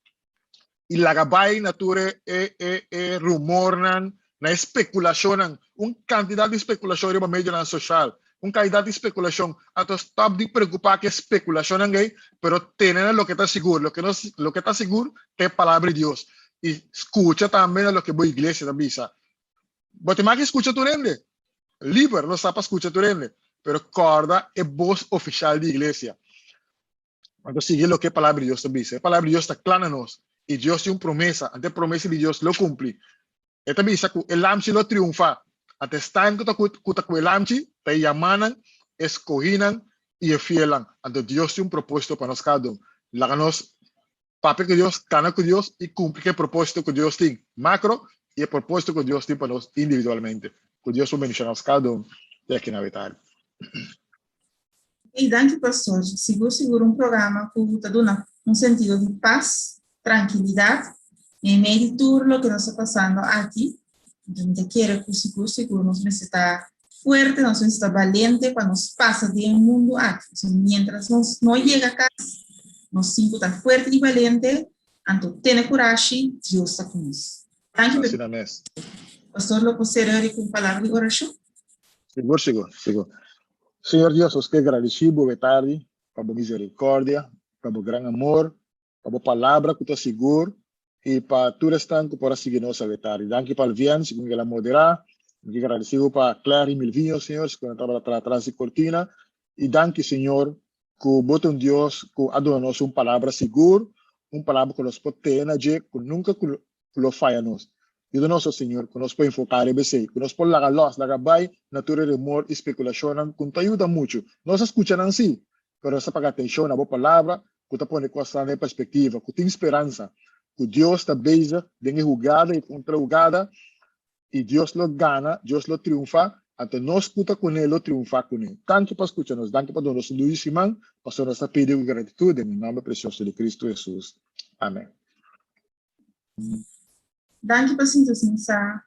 y laga bay na tur e, e, e, e rumornan, na e speculacionnan, un cantidad di speculacion riba medionan social, un cantidad di speculacion. Anto stop di preocupa cu e speculacionnan ey, pero tene na loke ta sigur. Loke nos, loke ta sigur ta e palabra di Dios. Y scucha tambe na loke bo iglesia ta bisa. Bo tin maki skucha tur hende. Liber nos ta pa skucha tur hende, pero kòrda e bos ofishal di iglesia. Anto sigui loke e Palabra di Dios ta bisa. E Palabra di Dios ta kla na nos, i Dios tin un promesa, anto e promesa di Dios lo kumpli. E ta bisa ku e lamchi lo triunfá. Anto esnan ku ta ku ta ku e lamchi ta e yamanan, e skohínan i e fielnan. Anto Dios tin un propósito pa nos kada un. Laga nos Papia ku Dios, kana ku Dios i kumpli ku e propósito ku Dios tin, makro, i e propósito ku Dios tin pa nos individualmente. Ku Dios por bendishoná nos kada un di aki na Betania. Ey danki pastor, sigur sigur un programa ku ta duna un sentido di pas, trankilidat meimei di tur loke nos ta pasando aki. Enton mi ta kere ku sigur sigur nos mester ta fuerte, nos mester ta balente pa nos pasa den e mundu aki. So mientras nos no yega kas, nos tin ku ta fuerte i balente, anto tene kurashi, Dios ta ku nos. Danki pa Asina mes. Pastor lo por sera ku un palabra di orashon? Sigur, sigur, sigur. Señor Dios, nos ke gradisí bo e tardi. pa bo miserikòrdia, pa bo gran amor, pa bo palabra ku ta sigur i pa tur esnan ku por a sigui nos awe tardi. Danki pa Alvien, segun el a moderá. Mi ke gradisí bo pa Claire i Milvinho, Señor, segun nan tabata traha tras di kortina. I danki, Señor, ku bo ta un Dios ku a duna nos un palabra sigur, un palabra ku nos por tene na dje, ku nunka ku lo faya nos. Yuda nos, o Señor, ku nos por enfoká riba esei, ku nos por laga lòs, laga bai na tur e rumor i spekulashonnan ku no ta yuda muchu. Nos a skucha nan sí, pero nos ta paga atenshon na bo palabra ku ta pone kosnan den perspektiva, ku tin speransa, ku Dios ta bezig den e hugada i kontra hugada, i Dios lo gana, Dios lo triunfá, anto nos ku ta kuné lo triunfá kuné. Danki pa skucha nos, danki pa duna nos un dushi siman, pasobra nos ta pidi ku gratitut den e nòmber presioso di Kristu Hesus. Amèn. Danki pa sinta sin sa.